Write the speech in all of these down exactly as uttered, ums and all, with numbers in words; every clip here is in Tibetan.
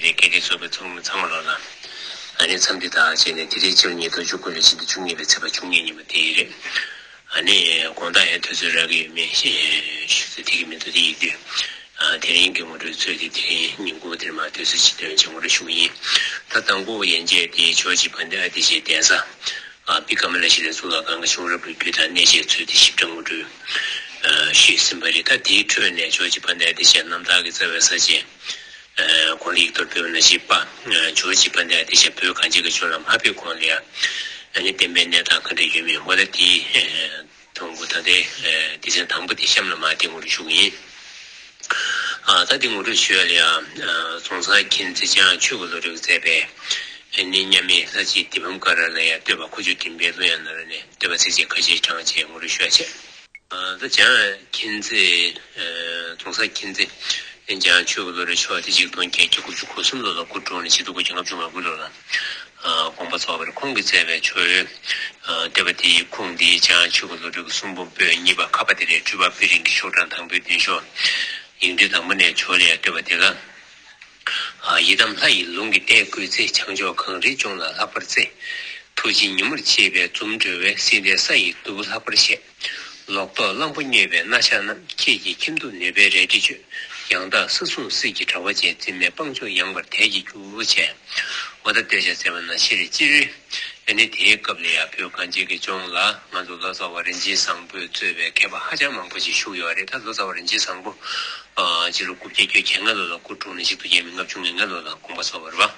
དེ་སྐད་སྒྲིག་ཚོགས་པའི་ཚོགས་མི་ཚང་མ་ལོ་ལ། ཨ་ནི་མཚམས་འདི་དག་བྱས་ནས་དེ་རིང་སྤྱི་ལོ་ཉིས་སྟོང་བཅུ་དགུ་ལོའི་ཕྱི་ཟླ་བཅུ་གཉིས་པའི་ཚེས་པ་བཅུ་གཉིས་ཉིན་མོ་དེ་ཡིན་རེད། ཨ་ནི་དགོང་དག་ཡང་དུས་ཚོད་རག་གི་ཡོད་མེད་ཞུ་ཚོད་ཐིག་གི་མི་འདུག་དེ་ཡིན་དུས། ཨ་དེ་རིང་གི་ངོ་སྤྲོད་ཚོད་དེ་དེ་རིང་ཉིན་གུང་དེར་མ་དུས་ཚོད་ཅིག་སྟོན་བྱས་ངོ་སྤྲོད་ཞུ་གི་ཡིན། ད་དང་པོ་ཡན་ཆད་དེ་ཇོ་བོ་རྗེ་དཔལ་ལྡན་ཨ་ཏི་ཤའི་གདན་ས། ཨ་བི་ཀ་མ་ལ་ཤི་ལའི་གཙུག་ལག་ཁང་གི་བྱུང་རབས་ཀྱི་རྒྱུད་དང་གནས་བཤད་ཚུལ་དེ་ཞིབ་ཕྲ་ངོ་སྤྲོད་ཨ་ཞུས་ཟིན་པ་རེད། ད་དེའི་ཁྲོད་ནས་ཇོ་བོ་རྗེ་དཔལ་ལྡན་ཨ་ཏི་ཤ་རྣམ་ཐར་གྱི་རྩ་བའི་ས་བཅད། ཨ་གོང་ལ་ཡིག་ཐོག་སྤེལ་བ་ནང་བཞིན་པ། ཨ་ཇོ་བོ་རྗེ་དཔལ་ལྡན་ཨ་ཏི་ཤ་བོད་གངས་ཅན་གྱི་ལྗོངས་ལ་མ་ཕེབས་གོང་ལ་ཡང་། ཨ་ནི་བསྟན་པའི་གནས་སྟངས་ག་འདྲ་ཡོད་མེད་འོ་ད་དེའི་ཨ་དང་པོ་ད་ལྟའི་ཨ་སྡེ་ཚན་དང་པོ་དེ་གཤམ་ལ་མར་དེ་ངོ་སྤྲོད་ཞུ་གི་ཡིན། ཨ་ད་དེ་ངོ་སྤྲོད་ཞུ་ཡ་ལ་ཡང་ཨ་རྫོང་སར་མཁྱེན་བརྩེ་འཇམ་དབྱངས་ཆོས་ཀྱི་བློ་གྲོས་ཀྱིས་མཛད་པའི་ཨ་ནི་མཉམ་མེད་ལྷ་རྗེ་བདེ་སྤམ་ཀ་ར་ལ་ཡང་བསྟོད་པ་མཁོ་སྤྱོད་འགྲིམ་པའི་གླུ་དབྱངས་ནང་ལ་ནས་བསྟོད་པ་ཚིགས་བཅད་ཁ་ཤས་དྲངས་བྱས་ངོ་སྤྲོད་ཞུ་ཡ་བྱས། ཨ་ད་འཇམ་དབྱངས་མཁྱེན་བརྩེ་ཨ་རྫོང་སར་མཁྱེན་བརྩེ་འཇམ་དབྱངས་ཆོས་ཀྱི་བློ་གྲོས་མཆོག་དེ་ཆིག་སྟོང་བརྒྱད་བརྒྱ་དགུ་བཅུ་གོ་གསུམ་ལོ་ལ་སྐུ་འཁྲུངས་ནས་ཆིག་སྟོང་དགུ་བརྒྱ་ལྔ་བཅུ་ང་དགུ་ལོ་ལ། ཨ་དགོངས་པ་རྫོགས་པ་རེད། ཁོང་གིས་མཛད་པའི་ཇོ་བོའི་ཨ་བསྟོད་པ་དེའི་ཁུངས་འདི་འཇམ་དབྱངས་ཆོས་ཀྱི་བློ་གྲོས་ཀྱི་གསུང་འབུམ་པོད་གཉིས་པ་ཁ་པ་དེ་རེད། སྤྲུལ་པ་དཔེ་རིང་གི་ཤོག་གྲངས་དང་པོའི་མདུན་ཤོག་ཡིག་འབྲུ་དང་པོ་ནས་ཇོ་བོ་ལ་ཡ་བསྟོད་པ་དེ་ལ། ཨ་ཡི་དམ་ལྷ་ཡི་ལུང་གིས་བརྟན་བཀོད་ཚེ། བྱང་ཕྱོགས་གངས་རིའི་ལྗོངས་ལ་ལྷག་པར་བརྩེ། ཐུགས་རྗེ་ཉིན་མོར་བྱེད་པའི་འཛུམ་སྒྲོལ་བའི། སྲིད་མཐའི་ས་ཡི་གདུལ་བུ་ལྷག་པར་ཞེས། ལོག་རྟོག་གླང་པོ་མྱོས་པའི་རྣ་ཤ་རྣམས། ཁྱེད་ཀྱི་ཁྱིམ་དུ་ནུས་པའི་རལ་གྲི་གཅོད། ཡང་དག་ས་སྲུང་སྲིད་ཀྱི་དྲ་བ་ཅན། འཛིན་མེད་དཔང་ཕྱུག་ཡངས་པར་དལ་གྱིས་རྒྱུག་བྱས། འོ་ད་བསྟོད་བྱ་མཛད་པ་ནང་བཞིན་རེད། སྤྱིར་ཨ་ནི་དེའི་སྐབས་ལ་ཡང་བོད་གངས་ཅན་གྱི་ལྗོངས་ལ་ང་ཚོ་ལོ་ཙཱ་བ་རིན་ཆེན་བཟང་པོས་གཙོས་པའི་མཁས་པ་ཧ་ཅང་མང་པོ་ཞིག་བཞུགས་ཡོད་རེད། ད་ལོ་ཙཱ་བ་རིན་ཆེན་བཟང་པོ་ཨ་སྤྱི་ལོ་དགུ་བརྒྱ་གྱ་ལྔ་ལོ་ལ་སྐུ་འཁྲུངས་ནས་ཆིག་སྟོང་དགུ་བརྒྱ་ལྔ་བཅུ་ང་ལྔ་ལོ་ལ་དགོངས་པ་རྫོགས་པ་རེད་པ།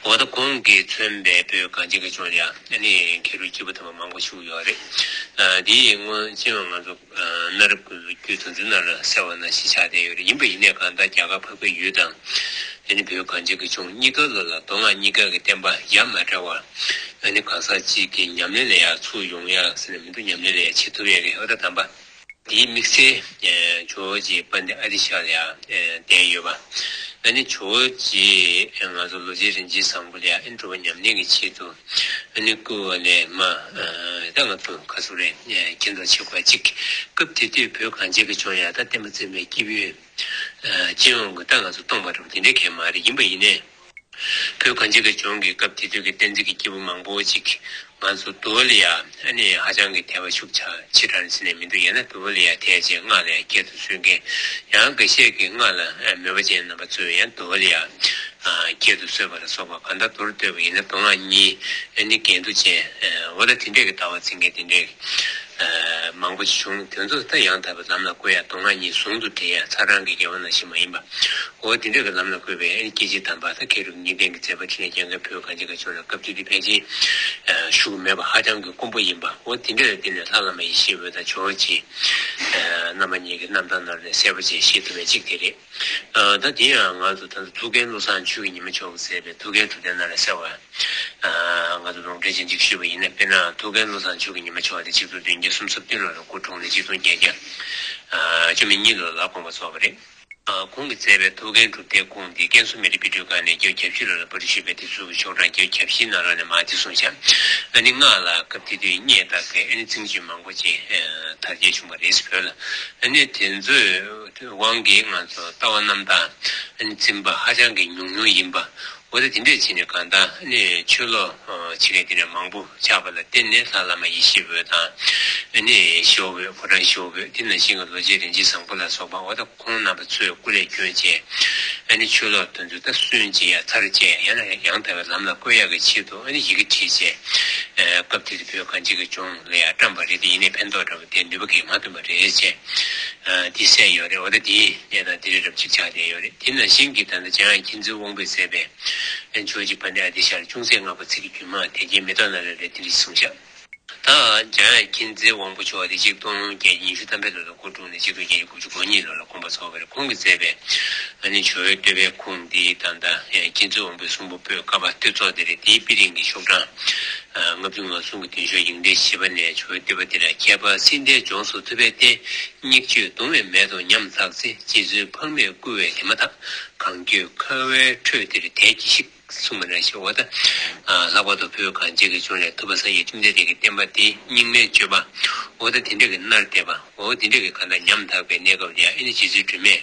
འོ་ད་ཁོང་གིས་མཚོན་པའི་བོད་གངས་ཅན་གྱི་ལྗོངས་ལ་ཡང་ཨ་ནི་མཁས་གྲུབ་སྐྱེས་བུ་དམ་པ་མང་པོ་བཞུགས་ཡོད་རེད། ཨ་དེའི་སྔོན་སྤྱི་ཡོངས་ང་ཚོ་ཨ་གནའ་རབས་ཀྱི་ལོ་རྒྱུས་དོན་ཚན་ནང་ལ་གསལ་བ་ནང་བཞིན་ཆགས་བསྡད་ཡོད་རེད། ཡིན་པ་ཡིན་ནའི་གང་ལྟར་རྒྱ་གར་འཕགས་པའི་ཡུལ་དང་ཨ་ནི་བོད་གངས་ཅན་གྱི་ལྗོངས་གཉིས་ཀ་ལོ་ལ་མདོ་སྔགས་གཉིས་ཀ་གི་བསྟན་པ་ཡ་མ་བྲལ་བར་ཨ་ནི་གང་ཟག་གཅིག་གི་ཉམས་ལེན་ལ་ཡང་ཚུར་ཡོང་ཡ་ཟེར་ནས་མི་འདུག་ཉམས་ལེན་ལ་ཡང་བྱེད་ཐུབ་ཡ་གི་འོ་ད་དམ་པ། དེའི་དམིགས་བསལ་ཇོ་བོ་རྗེ་དཔལ་ལྡན་ཨ་ཏི་ཤ་ལ་ཡང་ལྡན་ཡོད་པ། ཨ་ནི་ཇོ་བོ་རྗེས་ང་ཚོ་ལོ་རྗེ་རིན་ཆེན་བཟང་པོ་ལ་ཡང་ཨ་ནི་སྒྲུབ་པ་ཉམས་ལེན་གྱི་ཆེད་དུ་ཨ་ནི་བསྐུལ་བ་ལས་མ་ད་ང་ཚོ་ག་ཚོད་རེད་མཁྱེན་རྟོགས་བྱེད་དགོས་གཅིག་སྐབས་དེ་དུས་བོད་གངས་ཅན་གྱི་ལྗོངས་ཡང་ད་བསྟན་པ་འཛིན་པའི་སྐྱེས་བུ་སྤྱི་ཡོངས་ཀྱི་ད་ང་ཚོ་སྟོང་པ་རུ་དེ་འདྲའི་གས་མ་རེད། ཡིན་པ་ཡིན་ནའི། བོད་གངས་ཅན་གྱི་ལྗོངས་ཀྱི་སྐབས་དེ་དུས་ཀྱི་བསྟན་འཛིན་གྱི་སྐྱེས་བུ་མང་པོ་ཅིག་ང་ཚོ་མདོ་ལ་ཡ་ཨ་ནི་ཧ་ཅང་གི་དད་པ་ཤུགས་ཆེ་ཆེ་དྲགས་ཟེར་ནས་མི་འདུག་ཡང་ན་མདོ་ལ་ཡ་དད་ཅན་སྔགས་ལ་ཡ་བསྐྱེད་དུ་གསོལ་མཁན། ཡང་འགའ་ཤས་ཀྱིས་སྔགས་ལ་མོས་པ་ཅན་རྣམ་པ་ཚོས་ཡང་མདོ་ལ་ཡ་བསྐྱེད་དུ་གསོལ་བ་ལ་སོགས་པ་གང་ལྟར་མདོར་བསྡུས་པ་ཡིན་ན་མདོ་སྔགས་གཉིས་ཨ་ནི་འགལ་འདུ་ཅན་འོ་ད་དེ་འདྲས་ཀྱི་ལྟ་བ་འཛིན་མཁན་དེ་འདྲས་མང་པོ་ཞིག་བྱུང་། དེ་ཚོ་ད་ཡང་དག་པའི་ལམ་ལ་བཀོད་ཡ་མདོ་སྔགས་གཉིས་ཟུང་དུ་འབྲེལ་ཡ་ཚ་རང་གི་དགེ་བ་ནང་བཞིན་མ་ཡིན་པ། འོ་དེ་འདྲ་གི་ལམ་ལ་བཀོད་པའི་ཨ་ནི་སྐྱེས་ཆེན་དམ་པ་དང་མཁས་གྲུབ་གཉིས་ལྡན་གྱི་མཛད་པ་འཕྲིན་ལས་རྒྱས་མཁན་བོད་གངས་ཅན་གྱི་ལྗོངས་ལ་སྐབས་དེ་དུས་ཕལ་ཆེར་བཞུགས་མེད་པ་ཧ་ཅང་གི་དཀོན་པོ་ཡིན་པ། འོ་དེ་འདྲ་ལ་བརྟེན་ནས་ལྷ་བླ་མ་ཡེ་ཤེས་འོད་དང་ཇོ་བོ་རྗེ་རྣམ་པ་གཉིས་ཀྱི་རྣམ་ཐར་ནང་ལས་གསལ་པོ་ཅིག་ཤེས་ཐུབ་པའི་གཅིག་དེ་རེད། ད་དེ་ཡང་ང་ཚོ་ད་ལྟ་ཐུའུ་བཀྭན་བློ་བཟང་ཆོས་ཀྱི་ཉི་མ་མཆོག་གིས་མཛད་པའི་ཐུའུ་བཀྭན་གྲུབ་བརྟན་ནང་ལ་གསལ་བ། ང་ཚོ་ལུང་འདྲེན་ཅན་གཅིག་ཞུས་པ་ཡིན་ན། དཔེར་ན་ཐུའུ་བཀྭན་བློ་བཟང་ཆོས་ཀྱི་ཉི་མ་མཆོག་དེ་ཆིག་སྟོང་བདུན་བརྒྱ་སུམ་ཅུ་སོ་བདུན་ལོ་ལ་སྐུ་འཁྲུངས་ནས་ཆིག་སྟོང་བརྒྱད་བརྒྱ་བཅུ་མེད་གཉིས་ལོ་ལ་དགོངས་པ་རྫོགས་པ་རེད། ཁོང་གིས་མཛད་པའི་ཐུའུ་བཀྭན་གྲུབ་བརྟན་ཁུངས་འདི་ཀན་སུའུ་མི་རིགས་དཔེ་སྐྲུན་ཁང་ནས་བརྒྱད་ཅུ་གྱ་བཞི་ལོ་ལ་པར་སྐྲུན་ཞུས་པའི་དེ་ཚོ་གི་ཤོག་གྲངས་བརྒྱད་ཅུ་གྱ་བཞི་ནང་ལོགས་ནས་མར་འདི་གསུངས་ཤག་ཨ་ནི་སྔགས་ལ་སྐབས་དེ་དུས་སྙད་བཏགས་པའི་ཨ་ནི་མཚན་བརྗོད་མང་པོ་ཅིག་དར་རྒྱས་བྱུང་བ་རེད་བོད་ལ། ཨ་ནི་དེ་ཚོའི་དབང་གིས་ང་ཚོ་ལྟ་བ་རྣམ་དག་ཨ་ནི་འཛིན་པ་ཧ་ཅང་གི་ཉུང་ཉུང་ཡིན་པ། འོ་ད་དེ་འདྲས་བྱས་ནས་གང་ལྟར་ཨ་ནི་ཆོས་ལུགས་ཆེ་གེ་དེ་འདྲ་མང་པོ་ཆགས་པ་ལ་བརྟེན་ནས་ལྷ་བླ་མ་ཡེ་ཤེས་འོད་དང་ཨ་ནི་ཞི་བ་འོད་ཕོ་བྲང་ཞི་བ་འོད་དེ་ནང་བཞིན་གྱི་ལོ་རྗེ་རིན་ཆེན་བཟང་པོ་ལ་སོགས་པ་འོ་ད་ཁོང་རྣམ་པ་ཚོས་སྐུ་ལས་བསྐྱོན་བྱས་ཨ་ནི་ཆོས་ལུགས་དེ་ཚོ་ད་སུན་བྱེད་ཡ་ཚར་བཅད་ཡང་ན་ཡང་དག་པའི་ལམ་ལ་བཀོད་ཡག་གི་ཆེད་དུ་ཨ་ནི་ཡི་གེ་བྲིས་བྱས་སྐབས་དེ་དུས་བོད་གངས་ཅན་གྱི་ལྗོངས་ལ་ཡང་བཀྲམ་པ་རེད། དེ་ཡིན་ནའི་ཕན་ཐོགས་འདྲ་པོ་དེ་ནུས་པ་གང་ཡང་མ་ཐོན་པ་རེད་བྱས་དེ་གསལ་ཡོད་རེད། འོ་ད་དེའི་གནས་སྟངས་དེ་རིགས་འདྲ་པོ་ཅིག་ཆགས་བསྡད་ཡོད་རེད། དེ་ནང་བཞིན་གྱི་ད་ལྟ་འཇམ་དབྱངས་མཁྱེན་བརྩེའི་དབང་པོས་མཛད་པའི་ཨ་ནི་ཇོ་བོ་རྗེ་དཔལ་ལྡན་ཨ་ཏི་ཤ་ལ་ཅུང་ཟད་བསྔགས་པ་ཚིག་གི་རྒྱུད་མང་དད་ཅན་མེ་ཏོག་ནང་ལ་རེད་དེ་འདྲ་གསུངས་ཤག་ད་འཇམ་དབྱངས་མཁྱེན་བརྩེའི་དབང་པོ་མཆོག་དེ་ཆིག་སྟོང་བརྒྱད་བརྒྱ་ཉི་ཤུ་ཐམ་པའི་ལོ་ལ་སྐུ་འཁྲུངས་ནས་ཆིག་སྟོང་བརྒྱད་བརྒྱ་དགུ་བཅུ་གོ་གཉིས་ལོ་ལ་དགོངས་པ་རྫོགས་པ་རེད། ཁོང་གིས་མཛད་པའི་ཨ་ནི་ཇོ་བོའི་བསྟོད་པའི་ཁུངས་འདི་ད་ལྟ་མཁྱེན་བརྩེའི་དབང་པོའི་གསུང་འབུམ་པོད་ཀ་པ་བསྟོད་ཚོགས་དེ་རེད། དེའི་དཔེ་རིང་གི་ཤོག་གྲངས་ལྔ་བཅུ་ང་གསུམ་གྱི་མདུན་ཤོག་ཡིག་འབྲུ་བཞི་པ་ནས་ཇོ་བོའི་བསྟོད་པ་འདི་ལ། ཁྱད་པར་སྲིད་མཐའི་ལྗོངས་སུ་ཐུབ་པའི་བསྟན། སྙིགས་སྤྱོད་གདུང་བའི་མལ་དུ་ཉམས་ཐག་ཚེ། རྗེ་བཙུན་འཕགས་མས་བསྐུལ་བས་དེ་མ་ཐག་གངས་ཁྱོད་ཁ་བའི་ཁྲོད་འདིར་དལ་གྱིས་ཤིག་གསུངས་པ་ནང་བཞིན་འོ་ད། ལྷག་པར་དུ་བོད་གངས་ཅན་གྱི་ལྗོངས་ལ་ཐུབ་པ་སངས་རྒྱས་བཅོམ་ལྡན་འདས་ཀྱི་བསྟན་པ་འདི་རྙིང་མའི་སྤྱོད་པ། འོ་ད་དེ་འདྲ་གི་སྣར་བསྡད་པ། འོ་དེ་འདྲ་གི་གང་ལྟར་ཉམ་ཐག་པའི་གནས་སྐབས་ལ་ཨེ་ནི་རྗེ་བཙུན་སྒྲོལ་མས་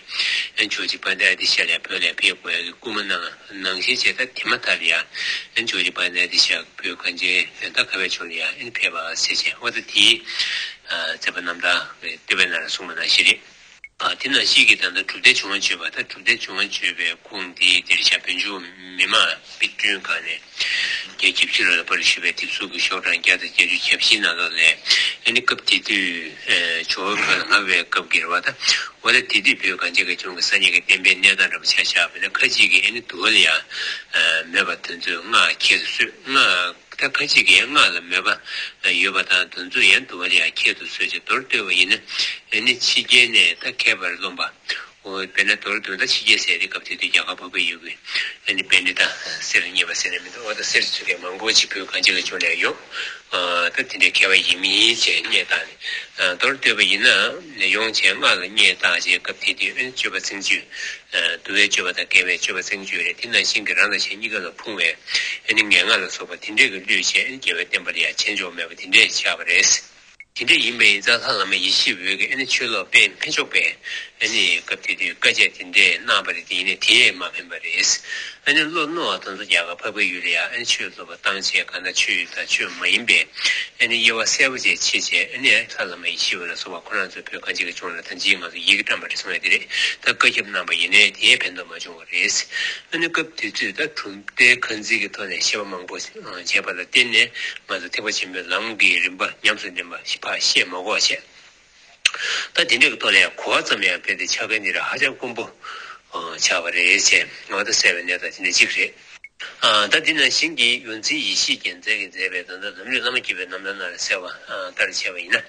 ཨེ་ཇོ་བོ་རྗེ་དཔལ་ལྡན་ཨ་ཏི་ཤ་ལ་བོད་ལ་ཕེབས་དགོས་ཡ་གི་སྐུལ་མ་གནང་ནང་བཞིན་བྱས། ད་དེ་མ་ཐག་ལ་ཡ་ཨེ་ཇོ་བོ་རྗེ་དཔལ་ལྡན་ཨ་ཏི་ཤ་བོད་གངས་ཅན་ད་ག་བའི་ཕྱོགས་ལ་ཡ་ཨེ་ནི་ཕེབས་པ་ཟེར་བྱས། འོ་ད་དེའི་མཛད་པ་རྣམ་ཐར་བསྟོད་པའི་ནང་ལ་གསུངས་པ་ནང་བཞིན་རེད། དེ་ནང་བཞིན་གྱི་ད་ལྟ་གྲུབ་མཐའི་འབྱུང་བ་བརྗོད་པ། ད་གྲུབ་མཐའི་འབྱུང་བ་བརྗོད་པའི་ཁུངས་འདི་འདིར་བཞག་བོད་འབྱུང་མི་དམངས་དཔེ་སྐྲུན་ཁང་ནས་བརྒྱད་ཅུ་གྱ་བཞི་ལོ་ལ་པར་ཞུས་པའི་དེབ་གཟུགས་ཀྱི་ཤོག་གྲངས་བརྒྱ་དང་བརྒྱད་ཅུ་གྱ་བཞི་ནང་ལོགས་ལས། ཨ་ནི་སྐབས་དེ་དུས་ཇོ་བོ་བོད་ལ་མངའ་བའི་སྐབས་ཀྱི་རེད་བ། ད་འོ་ད་དེ་དུས་བོད་གངས་ཅན་གྱི་ལྗོངས་ཀྱི་སངས་རྒྱས་ཀྱི་བསྟན་པའི་གནས་སྟངས་འདྲ་པོ་ཆ་བཞག་པ་ཡིན་ན། ཁ་ཅིག་གིས་ཨ་ནི་འདུལ་བ་ལ་ཡང་མོས་པ་དེ་ཚོས་སྔགས་ཁྱད་དུ་གསོད། སྔགས། ད་ཁ་ཅིག་གིས་སྔགས་ལ་མོས་པ་ཡོད་པ་དང་དེ་ཚོ་ཡང་འདུལ་བ་ལ་ཡང་ཁྱད་དུ་གསོད་ཅིང་མདོར་བསྡུས་པ་ཡིན་ན། ཨ་ནི་ཕྱི་རྒྱལ་ནས་ད་མཁས་པར་རློམ་པ། འོ་དཔེར་ན་མདོར་བསྡུས་ན་ད་ཕྱི་རྒྱལ་ཟེར་དེ་སྐབས་དེ་དུས་རྒྱ་གར་འཕགས་པའི་ཡུལ་གྱི་ཨ་ནི་པཎྜི་ཏ་སེར་རྙེད་པ་ཟེར་ནས་མི་འདུག་འོ་ད་སེར་ཚུ་གས་མང་པོ་ཅིག་བོད་གངས་ཅན་གྱི་ལྗོངས་ནས་ཡོང་། ད་དེ་འདྲའི་མཁས་པ་ཡིན་མིན་བྱས་སྙད་བཏགས་ནས། མདོར་བསྡུས་པ་ཡིན་ན་ཡོང་བྱས་སྔགས་ལ་སྙད་བཏགས་བྱས་སྐབས་དེ་དུས་ཨ་ནི་སྤྱོད་པ་ཚིག་བརྗོད། འདུལ་བའི་སྤྱོད་པ་དང་འགལ་བའི་སྤྱོད་པ་ཚིག་བརྗོད་རེད། དེ་ནང་བཞིན་གྱི་རང་དང་གཞན་གཉིས་ཀ་ལ་ཕུང་བའི་ཨ་ནི་ངན་སྔགས་ལ་སོགས་པ་དེ་འདྲས་ཀྱི་བློས་བྱས་ཨ་ནི་རྒྱལ་བའི་བསྟན་པ་ལ་ཡང་བྱེད་འཇོག་མེད་པ་དེ་འདྲས་ཆགས་པ་རེད། དེ་འདྲས་ཡིན་པ་ཡིན་ཙང་ལྷ་བླ་མ་ཡེ་ཤེས་འོད་ཀྱིས་ཨ་ནི་ཆོས་ལོག་སྤེལ་མི་ཆོག་པའི་ཨ་ནི་སྐབས་དེ་དུས་བཀའ་རྒྱ་དེ་འདྲས་གནང་བ་རེད། དེ་ཡིན་ནའི་དེས་མ་ཕན་པ་རེད། ཨ་ནི་བློ་རྣོ་བ་དེ་ཚོ་རྒྱ་གར་འཕགས་པའི་ཡུལ་ལ་ཡང་ཨ་ནི་ཆོས་སློབ་པ་བཏང་བྱས་གང་ལྟར་ཆོས་དང་ཆོས་མ་ཡིན་པའི་ཨ་ནི་དབྱེ་བ་གསལ་པོ་བྱས་ཕྱེ་བྱས། ཨ་ནི་ལྷ་བླ་མ་ཡེ་ཤེས་འོད་ལ་སོགས་པ་ཁོ་རང་ཚོ་བོད་གངས་ཅན་གྱི་ལྗོངས་ལ་ད་ཅིག་ང་ཚོ་ཡི་གེ་བཀྲམ་པ་རེད་གསུང་ཡ་དེ་རེད། ད་བཀའ་ཁྱབ་གནང་པ་ཡིན་ནའི་དེས་ཕན་ཐོགས་མ་བྱུང་བ་རེད། ཨ་ནི་སྐབས་དེ་དུས་ད་གྲུབ་མཐའི་ཁ་འཛིན་གྱི་ཐོག་ནས་བཤད་པ་མང་པོ་བྱས་པ་ལ་བརྟེན་ནས་ང་ཚོ་ཐེག་པ་ཆེན་པོའི་ལམ་གྱི་རིམ་པ་ཉམས་སུ་ལེན་པ་ཕར་བཤད་མ་དགོས་པ་བྱས། ད་དེ་འདྲ་གི་ཐོག་ལ་ཡང་གོ་བ་ཙམ་ཡང་སྤེལ་ཏེ་ཆ་མཁན་འདི་ར་ཧ་ཅང་དཀོན་པོ་ཆགས་པ་རེད་ཅེས་ངོ་ད་གསལ་བའི་གནས་སྟངས་དེ་འདྲ་གཅིག་རེད། ཨ། ད་འདི་ནང་བཞིན་གྱི་ཡོངས་འཛིན་ཡེ་ཤེས་རྒྱལ་མཚན་གྱིས་མཛད་པའི་ད་ལྟ་ལམ་རིམ་བླ་མ་བརྒྱུད་པའི་རྣམ་ཐར་ནང་ལ་གསལ་བ་ཨ་ལྟར་བྱས་པ་ཡིན་ན།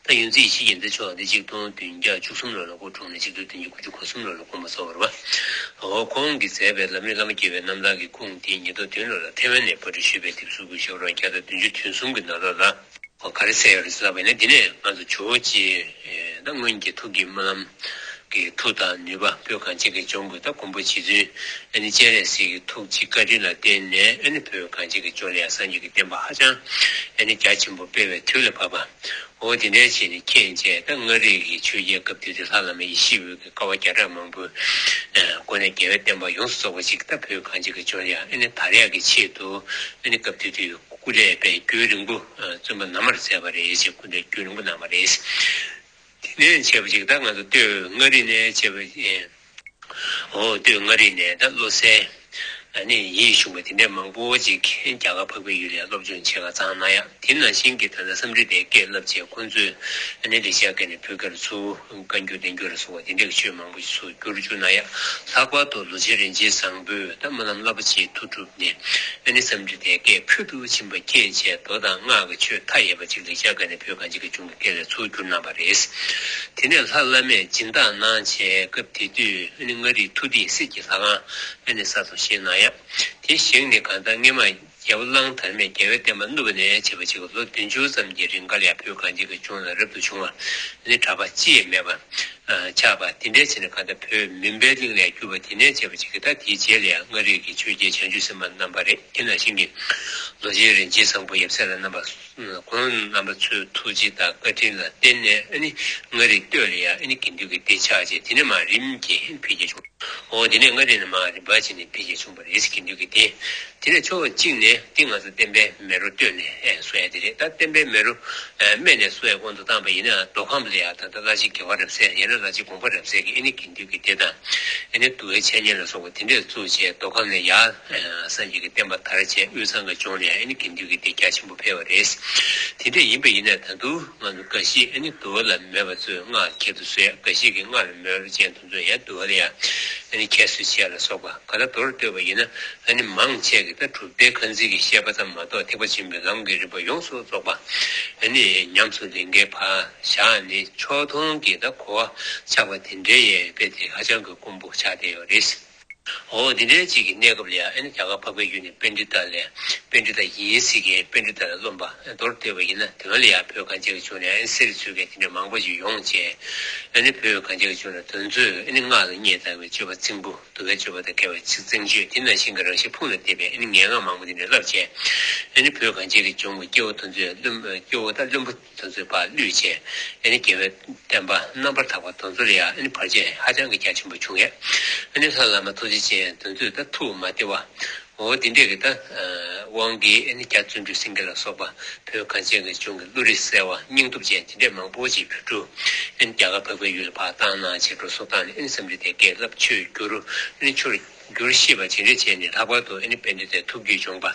ད་ཡོངས་འཛིན་ཡེ་ཤེས་རྒྱལ་མཚན་མཆོག་འདི་ཆིག་སྟོང་བདུན་བརྒྱ་བཅུ་གསུམ་ལོ་ལ་སྐུ་འཁྲུངས་ནས་ཆིག་སྟོང་བདུན་བརྒྱ་དགུ་བཅུ་གོ་གསུམ་ལོ་ལ་དགོངས་པ་རྫོགས་པ་རེད་པ། འོ་ཁོང་གིས་མཛད་པའི་ལམ་རིམ་བླ་མ་བརྒྱུད་པའི་རྣམ་ཐར་གྱི་ཁུངས་དེ་ཉིས་སྟོང་བདུན་ལོ་ལ་ཐེ་ཝན་ནས་པར་སྐྲུན་ཞུས་པའི་དེབ་གཟུགས་ཀྱི་ཤོག་གྲངས་བརྒྱ་དང་བདུན་ཅུ་དོན་གསུམ་གྱི་ནང་ལོགས་ལ། ག་རེ་ཟེར་ཡོད་རེད་ཟེར་བ་ཡིན་ན། འདི་ནས་ང་ཚོ་ཇོ་བོ་རྗེ་ད་སྔོན་གྱི་ཐུགས་ཀྱི་སྨོན་ལམ་གྱི་མཐུ་དང་ནུས་པ། བོད་གངས་ཅན་གྱི་ལྗོངས་ཀྱི་ད་མགོན་པོ་རྗེ་བཙུན་ཨ་ནི་སྤྱན་རས་གཟིགས་ཀྱི་ཐུགས་རྗེ་བཀའ་དྲིན་ལ་བརྟེན་ནས་ཨ་ནི་བོད་གངས་ཅན་གྱི་ལྗོངས་ལ་ཡང་སངས་རྒྱས་ཀྱི་བསྟན་པ་ཧ་ཅང་ཨ་ནི་རྒྱ་ཆེན་པོ་སྤེལ་བའི་དུས་ལ་བབ་པ། འོ་དེ་འདྲའི་བྱས་ནས་མཁྱེན་བྱས། ད་མངའ་རིས་ཀྱི་ཆོས་རྒྱལ་སྐབས་དེ་དུས་ལྷ་བླ་མ་ཡེ་ཤེས་འོད་ཀྱི་དཀའ་བ་བརྒྱ་ཕྲག་མང་པོའི་སྒོ་ནས་རྒྱལ་བའི་བསྟན་པ་ཡོངས་སུ་རྫོགས་པ་ཅིག་ད་བོད་གངས་ཅན་གྱི་ལྗོངས་ལ་ཡང་ཨ་ནི་དར་ཡག་གི་ཆེད་དུ་ཨ་ནི་སྐབས་དེ་དུས། སྐུ་ལས་པའི་རྒྱུན་རིང་པོ་བཙུན་པ་ན་མར་མཛད་པ་རེད་ཅེས། སྐུ་ལས་རྒྱུན་རིང་པོ་གནང་བ་རེད། དེ་ནས་བྱས་པ་ཅིག་ད་ང་ཚོ་སྟོད་མངའ་རིས་ནས་བྱས་པ། ཨོ་སྟོད་མངའ་རིས་ནས་ད་བློ་གསལ་ཨ་ནི་ཡིད་གཞུངས་པ་དེ་འདྲས་མང་པོ་ཅིག་རྒྱ་གར་འཕགས་པའི་ཡུལ་ལ་སློབ་སྦྱོང་བྱེད་གར་བཏང་གནང་ཡ། དེ་ནང་བཞིན་གྱི་ད་ལྟ་སཾ་རི་དའི་སྐད་བསླབ་བྱས། ཁོང་ཚོས་ཨ་ནི་ལེགས་སྦྱར་སྐད་ནས་བོད་སྐད་ལ་ཚུར་བཀའ་འགྱུར་བསྟན་འགྱུར་ལ་སོགས་པ་དེ་འདྲ་གི་ཆོས་མང་པོ་ཞིག་ཚུར་བསྒྱུར་བཅུག་གནང་ཡ། ལྷག་པར་དུ་ལོ་ཆེན་རིན་ཆེན་བཟང་པོས་ད་སྨོན་ལམ་བསླབ་པ་ཅིག་ཐུགས་གྲུབ་ནས་ཨ་ནི་སཾ་རི་དའི་སྐད་ཕུལ་དུ་ཕྱིན་པ་མཁྱེན་བྱས། མདོ་དང་སྔགས་ཀྱི་ཆོས་མཐའ་ཡས་པ་ཅིག་ལེགས་སྦྱར་སྐད་ནས་བོད་གངས་ཅན་གྱི་ལྗོངས་ཀྱི་སྐད་ལ་ཚུར་བསྒྱུར་གནང་བ་རེད། དེ་ནས་ལྷ་བླ་མས་སྦྱིན་བདག་གནང་བྱས། སྐབས་དེ་དུས་ཨ་ནི་མངའ་རིས་ཐུགས་ཏིག་གསེར་གྱི་ལྷ་ཁང་ཨ་ནི་གསར་དུ་བཞེངས་གནང་ཡ། དེ་བཞེངས་ནས་གང་ལྟར་སྔས་མ་རྒྱལ་པོ་གླང་དར་མས་རྒྱལ་བའི་བསྟན་པ་བསྣུབས་པ་ནས་བྱས་པ་ཅིག་ལོ་བདུན་ཅུ་ཙམ་གྱི་རིང་ག་ལ་ཡ་བོད་གངས་ཅན་གྱི་ལྗོངས་ལ་རབ་ཏུ་བྱུང་བ་ནི་གྲགས་པ་ཅི་ཡང་མེད་པ་ཆགས་པ། དེ་འདྲའི་ཕྱིར་ན་གང་ལྟར་བོད་མུན་པའི་གླིང་ལས་བསྒྱུར་བ་དེ་ནས་བྱས་པ་ཅིག་གིས། ད་དེའི་རྗེས་ལ་ཡང་མངའ་རིས་ཀྱི་ཆོས་རྒྱལ་བྱང་ཆུབ་སེམས་དཔའ་རྣམ་པ་རེད། དེ་ནང་བཞིན་གྱི་ལོ་ཆེན་རིན་ཆེན་བཟང་པོ་ཡབ་སྲས་ལ་རྣམ་པ། ཁོང་རྣམ་པ་ཚོའི་ཐུགས་རྗེ་དང་བཀའ་དྲིན་ལ་བརྟེན་ནས་ཨ་ནི་མངའ་རིས་སྟོད་ལ་ཡང་ཨ་ནི་དགེ་འདུན་གྱི་སྡེ་ཆགས་བྱས། དེ་ནས་མར་རིམ་གྱིས་འཕེལ་རྒྱས་བྱུང་། འོ་དེ་ནས་མངའ་རིས་ནས་མར་རིམ་པ་བྱས་ནས་འཕེལ་རྒྱས་བྱུང་བ་རེད། དགེ་འདུན་གྱི་སྡེ། དེ་ནས་ཕྱོགས་གཅིག་ནས་དེ་ང་ཚོ་བསྟན་པའི་མེ་རོ་སྟོད་ནས་གསོ་ཡ་དེ་རེད། ད་བསྟན་པའི་མེ་རོ་སྨད་ནས་གསོ་ཡ་དབང་དུ་བཏང་པ་ཡིན་ན། མདོ་ཁམས་ལ་ཡང་ད་ལྟ་ལྷ་རྗེ་རྒྱལ་བ་རབ་གསལ། ཡང་ན་ལྷ་རྗེ་དགོངས་པ་རབ་གསལ་གྱིས་ཨ་ནི་དགེ་འདུན་གྱི་སྡེ་དང་ཨ་ནི་འདུལ་བའི་འཆད་ཉན་ལ་སོགས་པ་དེ་འདྲས་བཙུགས་བྱས། མདོ་ཁམས་ནས་ཡར་སངས་རྒྱས་ཀྱི་བསྟན་པ་དར་བྱས། དབུས་གཙང་གི་ལྗོངས་ལ་ཡང་ཨ་ནི་དགེ་འདུན་གྱི་སྡེ་རྒྱ་ཆེན་པོ་འཕེལ་བ་རེད། དེ་འདྲ་ཡིན་པ་ཡིན་ན་ད་དུང་ང་ཚོ་འགའ་ཞིག་ཨ་ནི་འདུལ་བ་ལ་མོས་པ་ཚོས་སྔགས་ཁྱད་དུ་གསོད་ཡ། འགའ་ཞིག་གིས་སྔགས་ལ་མོས་པ་ཅན་དེ་ཚོས་ཡང་འདུལ་བ་ལ་ཡང་ཨ་ནི་ཁྱད་གསོད་བྱེད་ཡ་ལ་སོགས་པ། ག་ལ་མདོར་བསྡུས་པ་ཡིན་ན་ཨ་ནི་མང་ཆེ་གིས་ད་གྲུབ་མཐའི་ཁ་འཛིན་གྱི་བཤད་པ་ཙམ་མ་གཏོགས་ཐེག་པ་ཆེན་པོའི་ལམ་གྱི་རིམ་པ་ཡོངས་སུ་རྫོགས་པ་ཨ་ནི་ཉམས་སུ་ལེན་མཁན་ཕར་བཞག་ནས་ཕྱོགས་མཐོང་གི་ད་གོ་བ་ཆགས་པ་དེ་འདྲའི་ཡས་དཔེ་དེ་ཧ་ཅང་གི་དཀོན་པོ་ཆགས་བསྡད་ཡོད་རེད། འོ་འདི་འདྲའི་ཅིག་གི་གནས་སྐབས་ལ་ཡང་ཨ་ནི་རྒྱ་གར་འཕགས་པའི་ཡུལ་ནས་པཎྜི་ཏ་ལས་ པཎྜི་ཏ་ཡིན་སྲིད་མཁན་པཎྜི་ཏ་ལ་རློམ་པ་མདོར་བསྡུས་པ་ཡིན་ན། དེ་ལ་ཡང་བོད་གངས་ཅན་གྱི་ལྗོངས་ནས་ཨ་ནི་གསེར་འཛུལ་མཁན་དེ་འདྲ་མང་པོ་ཞིག་ཡོང་བྱས། ཨ་ནི་བོད་གངས་ཅན་གྱི་ལྗོངས་ནས་དེ་ཚོས་ཨ་ནི་སྔགས་ལ་སྙད་བཏགས་པའི་སྤྱོད་པ་རྫིང་བུ། གདུལ་བྱའི་སྤྱོད་པ་དང་འགལ་བའི་ཚིག་རྫིང་སྤྱོད། དེ་ནང་བཞིན་གྱི་རང་གཞན་ཕུང་ལ་བརྟེན་པའི་ཨ་ནི་ངན་སྔགས་མང་པོ་དེ་འདྲ་བསླབ་བྱས། ཨ་ནི་བོད་གངས་ཅན་གྱི་ལྗོངས་ཀྱི་སྐྱེ་བོ་དེ་ཚོའི་བླུན། སྐྱེ་བོ་དང་བླུན་པོ་དེ་ཚོའི་བར་བླུད་བྱས། ཨ་ནི་རྒྱལ་བའི་བསྟན་པ་རྣམ་པར་དག་པ་དེ་ཚོ་ལ་ཡང་ཨ་ནི་བར་ཆད་ཧ་ཅང་གི་རྒྱ་ཆེན་པོ་བྱུང་ཡས། ཨ་ནི་ལྷ་བླ་མ་ཐུགས་རྗེ་ཅན་དེ་ཚོས་ད་ཐུགས་མ་བདེ་བ། འོ་དེ་འདྲས་ཀྱི་ད་དབང་གིས་ཨ་ནི་རྒྱ་བརྩོན་འགྲུས་སེང་གེ་ལ་སོགས་པ་བོད་གངས་ཅན་གྱི་ལྗོངས་ཀྱི་བློ་རིག་གསལ་བ་སྙིང་སྟོབས་ཅན་དེ་འདྲས་མང་པོ་ཞིག་བོད་ཕྲུག་ཨ་ནི་རྒྱ་གར་འཕགས་པའི་ཡུལ་ལ་ཕར་བཏང་གནང་བྱས་འགྲོ་སོང་བཏང་ནས། ཨ་ནི་སེམས་ཁྲལ་དེ་སྐད་བསླབ། ཆོས་བསྒྱུར། ཨ་ནི་ཆོས་བསྒྱུར་ཤེས་པ་ཇི་འདྲས་བྱས་ནས། ལྷག་པར་དུ་ཨ་ནི་དཔལ་ལྡན་འདས་ཐུགས་རྒྱུད་སྦྱོངས་པ།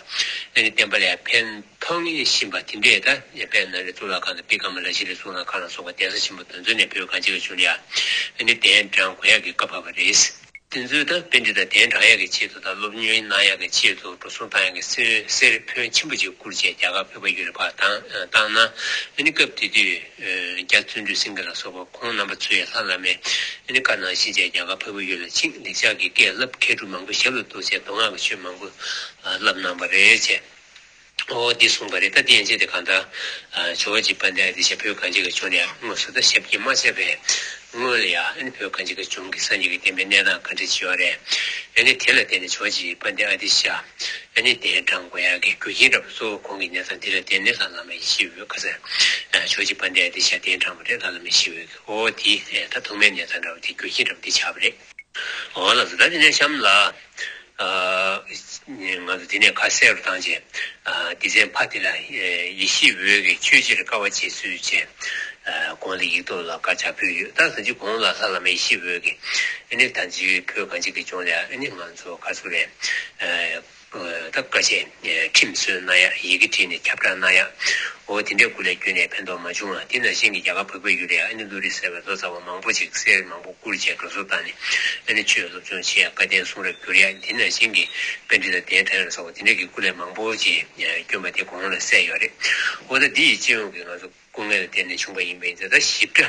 ཨ་ནི་བསྟན་པ་ལ་ཕན་ཐོགས་ངེས་བཞིན་པ་དེ་འདྲས། ད་དཔལ་ནཱ་ལེནྡྲའི་གཙུག་ལག་ཁང་དང་བི་ཀ་མ་ལ་ཤི་ལའི་གཙུག་ལག་ཁང་ལ་སོགས་པ་གདན་ས་ཆེན་པོ་དེ་ཚོ་ནས་བོད་གངས་ཅན་གྱི་ལྗོངས་ལ་ཡ་ཨ་ནི་གདན་དྲངས་དགོས་ཡག་གི་བཀའ་ཕབ་པ་རེད། དེ་ཚོས་ད་པཎྜི་ཏ་གདན་དྲངས་ཡག་གི་ཆེད་དུ་དང་སློབ་གཉེར་གནང་ཡག་གི་ཆེད་དུ། འགྲོ་སོང་བཏང་ཡག་གི་གསེར་གསེར་ཕོན་ཆེན་པོ་ཅིག་བསྐུར་བྱས་རྒྱ་གར་འཕགས་པའི་ཡུལ་ལ་ཕར་བཏང་བཏང་ན། ཨ་ནི་སྐབས་དེ་དུས་རྒྱ་བརྩོན་འགྲུས་སེང་གེ་ལ་སོགས་པ་ཁོང་རྣམ་པ་ཚོས་ལྷ་བླ་མའི་ཨ་ནི་བཀའ་ནང་བཞིན་བྱས་རྒྱ་གར་འཕགས་པའི་ཡུལ་ལ་ཕྱིན། ལེགས་སྦྱར་གྱི་སྐད་བསླབ། མཁས་གྲུབ་མང་པོ་ཞབས་ལ་བཏུད་བྱས་མདོ་སྔགས་ཀྱི་ཆོས་མང་པོ་བསླབ་གནང་བ་རེད་ཅེས། ཨོ་འདི་གསུངས་པ་རེད། ད་དེ་ཡན་ཆད་དེ་གང་ལྟར་ཇོ་བོ་རྗེ་དཔལ་ལྡན་ཨ་ཏི་ཤ་བོད་གངས་ཅན་གྱི་ལྗོངས་ནས་དངོས་སུ་ད་ཞབས་ཀྱིས་མ་ཕྱག་པའི་སྔོན་ལ་ཡང་ཨ་ནི་བོད་གངས་ཅན་གྱི་ལྗོངས་ཀྱི་སངས་རྒྱས་ཀྱི་བསྟན་པའི་གནས་སྟངས་ག་འདྲ་ཅིག་ཡོད་རེད། ཨ་ནི་དེ་ལ་བརྟེན་ནས་ཇོ་བོ་རྗེ་དཔལ་ལྡན་ཨ་ཏི་ཤ་ཨ་ནི་གདན་དྲངས་དགོས་ཡག་གི་རྒྱུ་རྐྱེན་འདྲ་པོ་གཙོ་བོ་ཁོང་གི་གནས་སྟངས་འདི་ལ་བརྟེན་ནས་ལྷ་བླ་མ་ཡེ་ཤེས་འོད་ཁ་སང་ཇོ་བོ་རྗེ་དཔལ་ལྡན་ཨ་ཏི་ཤ་གདན་དྲངས་པ་རེད། ལྷ་བླ་མ་ཡེ་ཤེས་འོད་ཀྱིས། ཨོ་དེ་ད་ཐོག་མའི་གནས་སྟངས་འདྲ་པོ་དེ་རྒྱུ་རྐྱེན་འདྲ་པོ་དེ་ཆགས་པ་རེད། འོ་ལགས་སོ། ད་དེ་ནས་གཤམ་ལ་ཨ་ང་ཚོ་དེ་ནས་ཁ་གསལ་རུ་བཏང་བྱས། ཨ་སྡེ་ཚན་ཕ་དེ་ལ་ཡེ་ཤེས་འོད་ཀྱིས་ཆོས་ཕྱིར་དཀའ་བ་སྤྱད་ཚུལ་བཅས་ཨ་གོང་ལ་ཡིག་ཐོག་ལ་དཀར་ཆག་ཕུལ་ཡོད། ད་ད་ཅི་གོང་ལ་ལྷ་བླ་མ་ཡེ་ཤེས་འོད་ཀྱིས་ཨ་ནི་ད་ཅི་བོད་གངས་ཅན་གྱི་ལྗོངས་ལ་ཨ་ནི་ང་ཚོ་ག་ཚོད་རེད། ཨ་ད་དཀའ་སྤྱད་ཁྲིམས་བཟོས་གནང་ཡག་ཡི་གེ་བྲིས་ནས་ཁྱབ་བསྒྲགས་གནང་ཡག་འོ་དེ་འདྲའི་སྐུ་ལས་བསྐྱོན་ནས་ཕན་ཐོགས་མ་བྱུང་བ། དེ་ནང་བཞིན་གྱི་རྒྱ་གར་འཕགས་པའི་ཡུལ་ལ་ཨ་ནི་བློ་རིག་གསལ་བའི་ལོ་ཙཱ་བ་མང་པོ་ཅིག་གསེར་མང་པོ་བསྐུར་བྱས་འགྲོ་སོང་བཏང་ནས་ཨ་ནི་ཆོས་སློབ་སྦྱོང་བྱེད་ཡག་བཀའ་བསྟན་གསུང་རབ་བསྒྱུར་ཡག་དེ་ནང་བཞིན་གྱི་པཎྜི་ཏ་གདན་དྲངས་ཡག་ལ་སོགས་པ་དེ་འདྲ་གི་སྐུ་ལས་མང་པོ་ཅིག་བསྐྱོན་པ་དེ་གོང་ལ་གསལ་ཡོད་རེད། འོ་ད་འདི་ཡི་སྤྱི་ཡོངས་ཀྱི་ང་ཚོ་སྐུ་ངལ་ལ་བརྟེན་ནས་བྱུང་བ་ཡིན་པ་ཡིན་ཙང་། ད་ཞིབ་ཕྲ་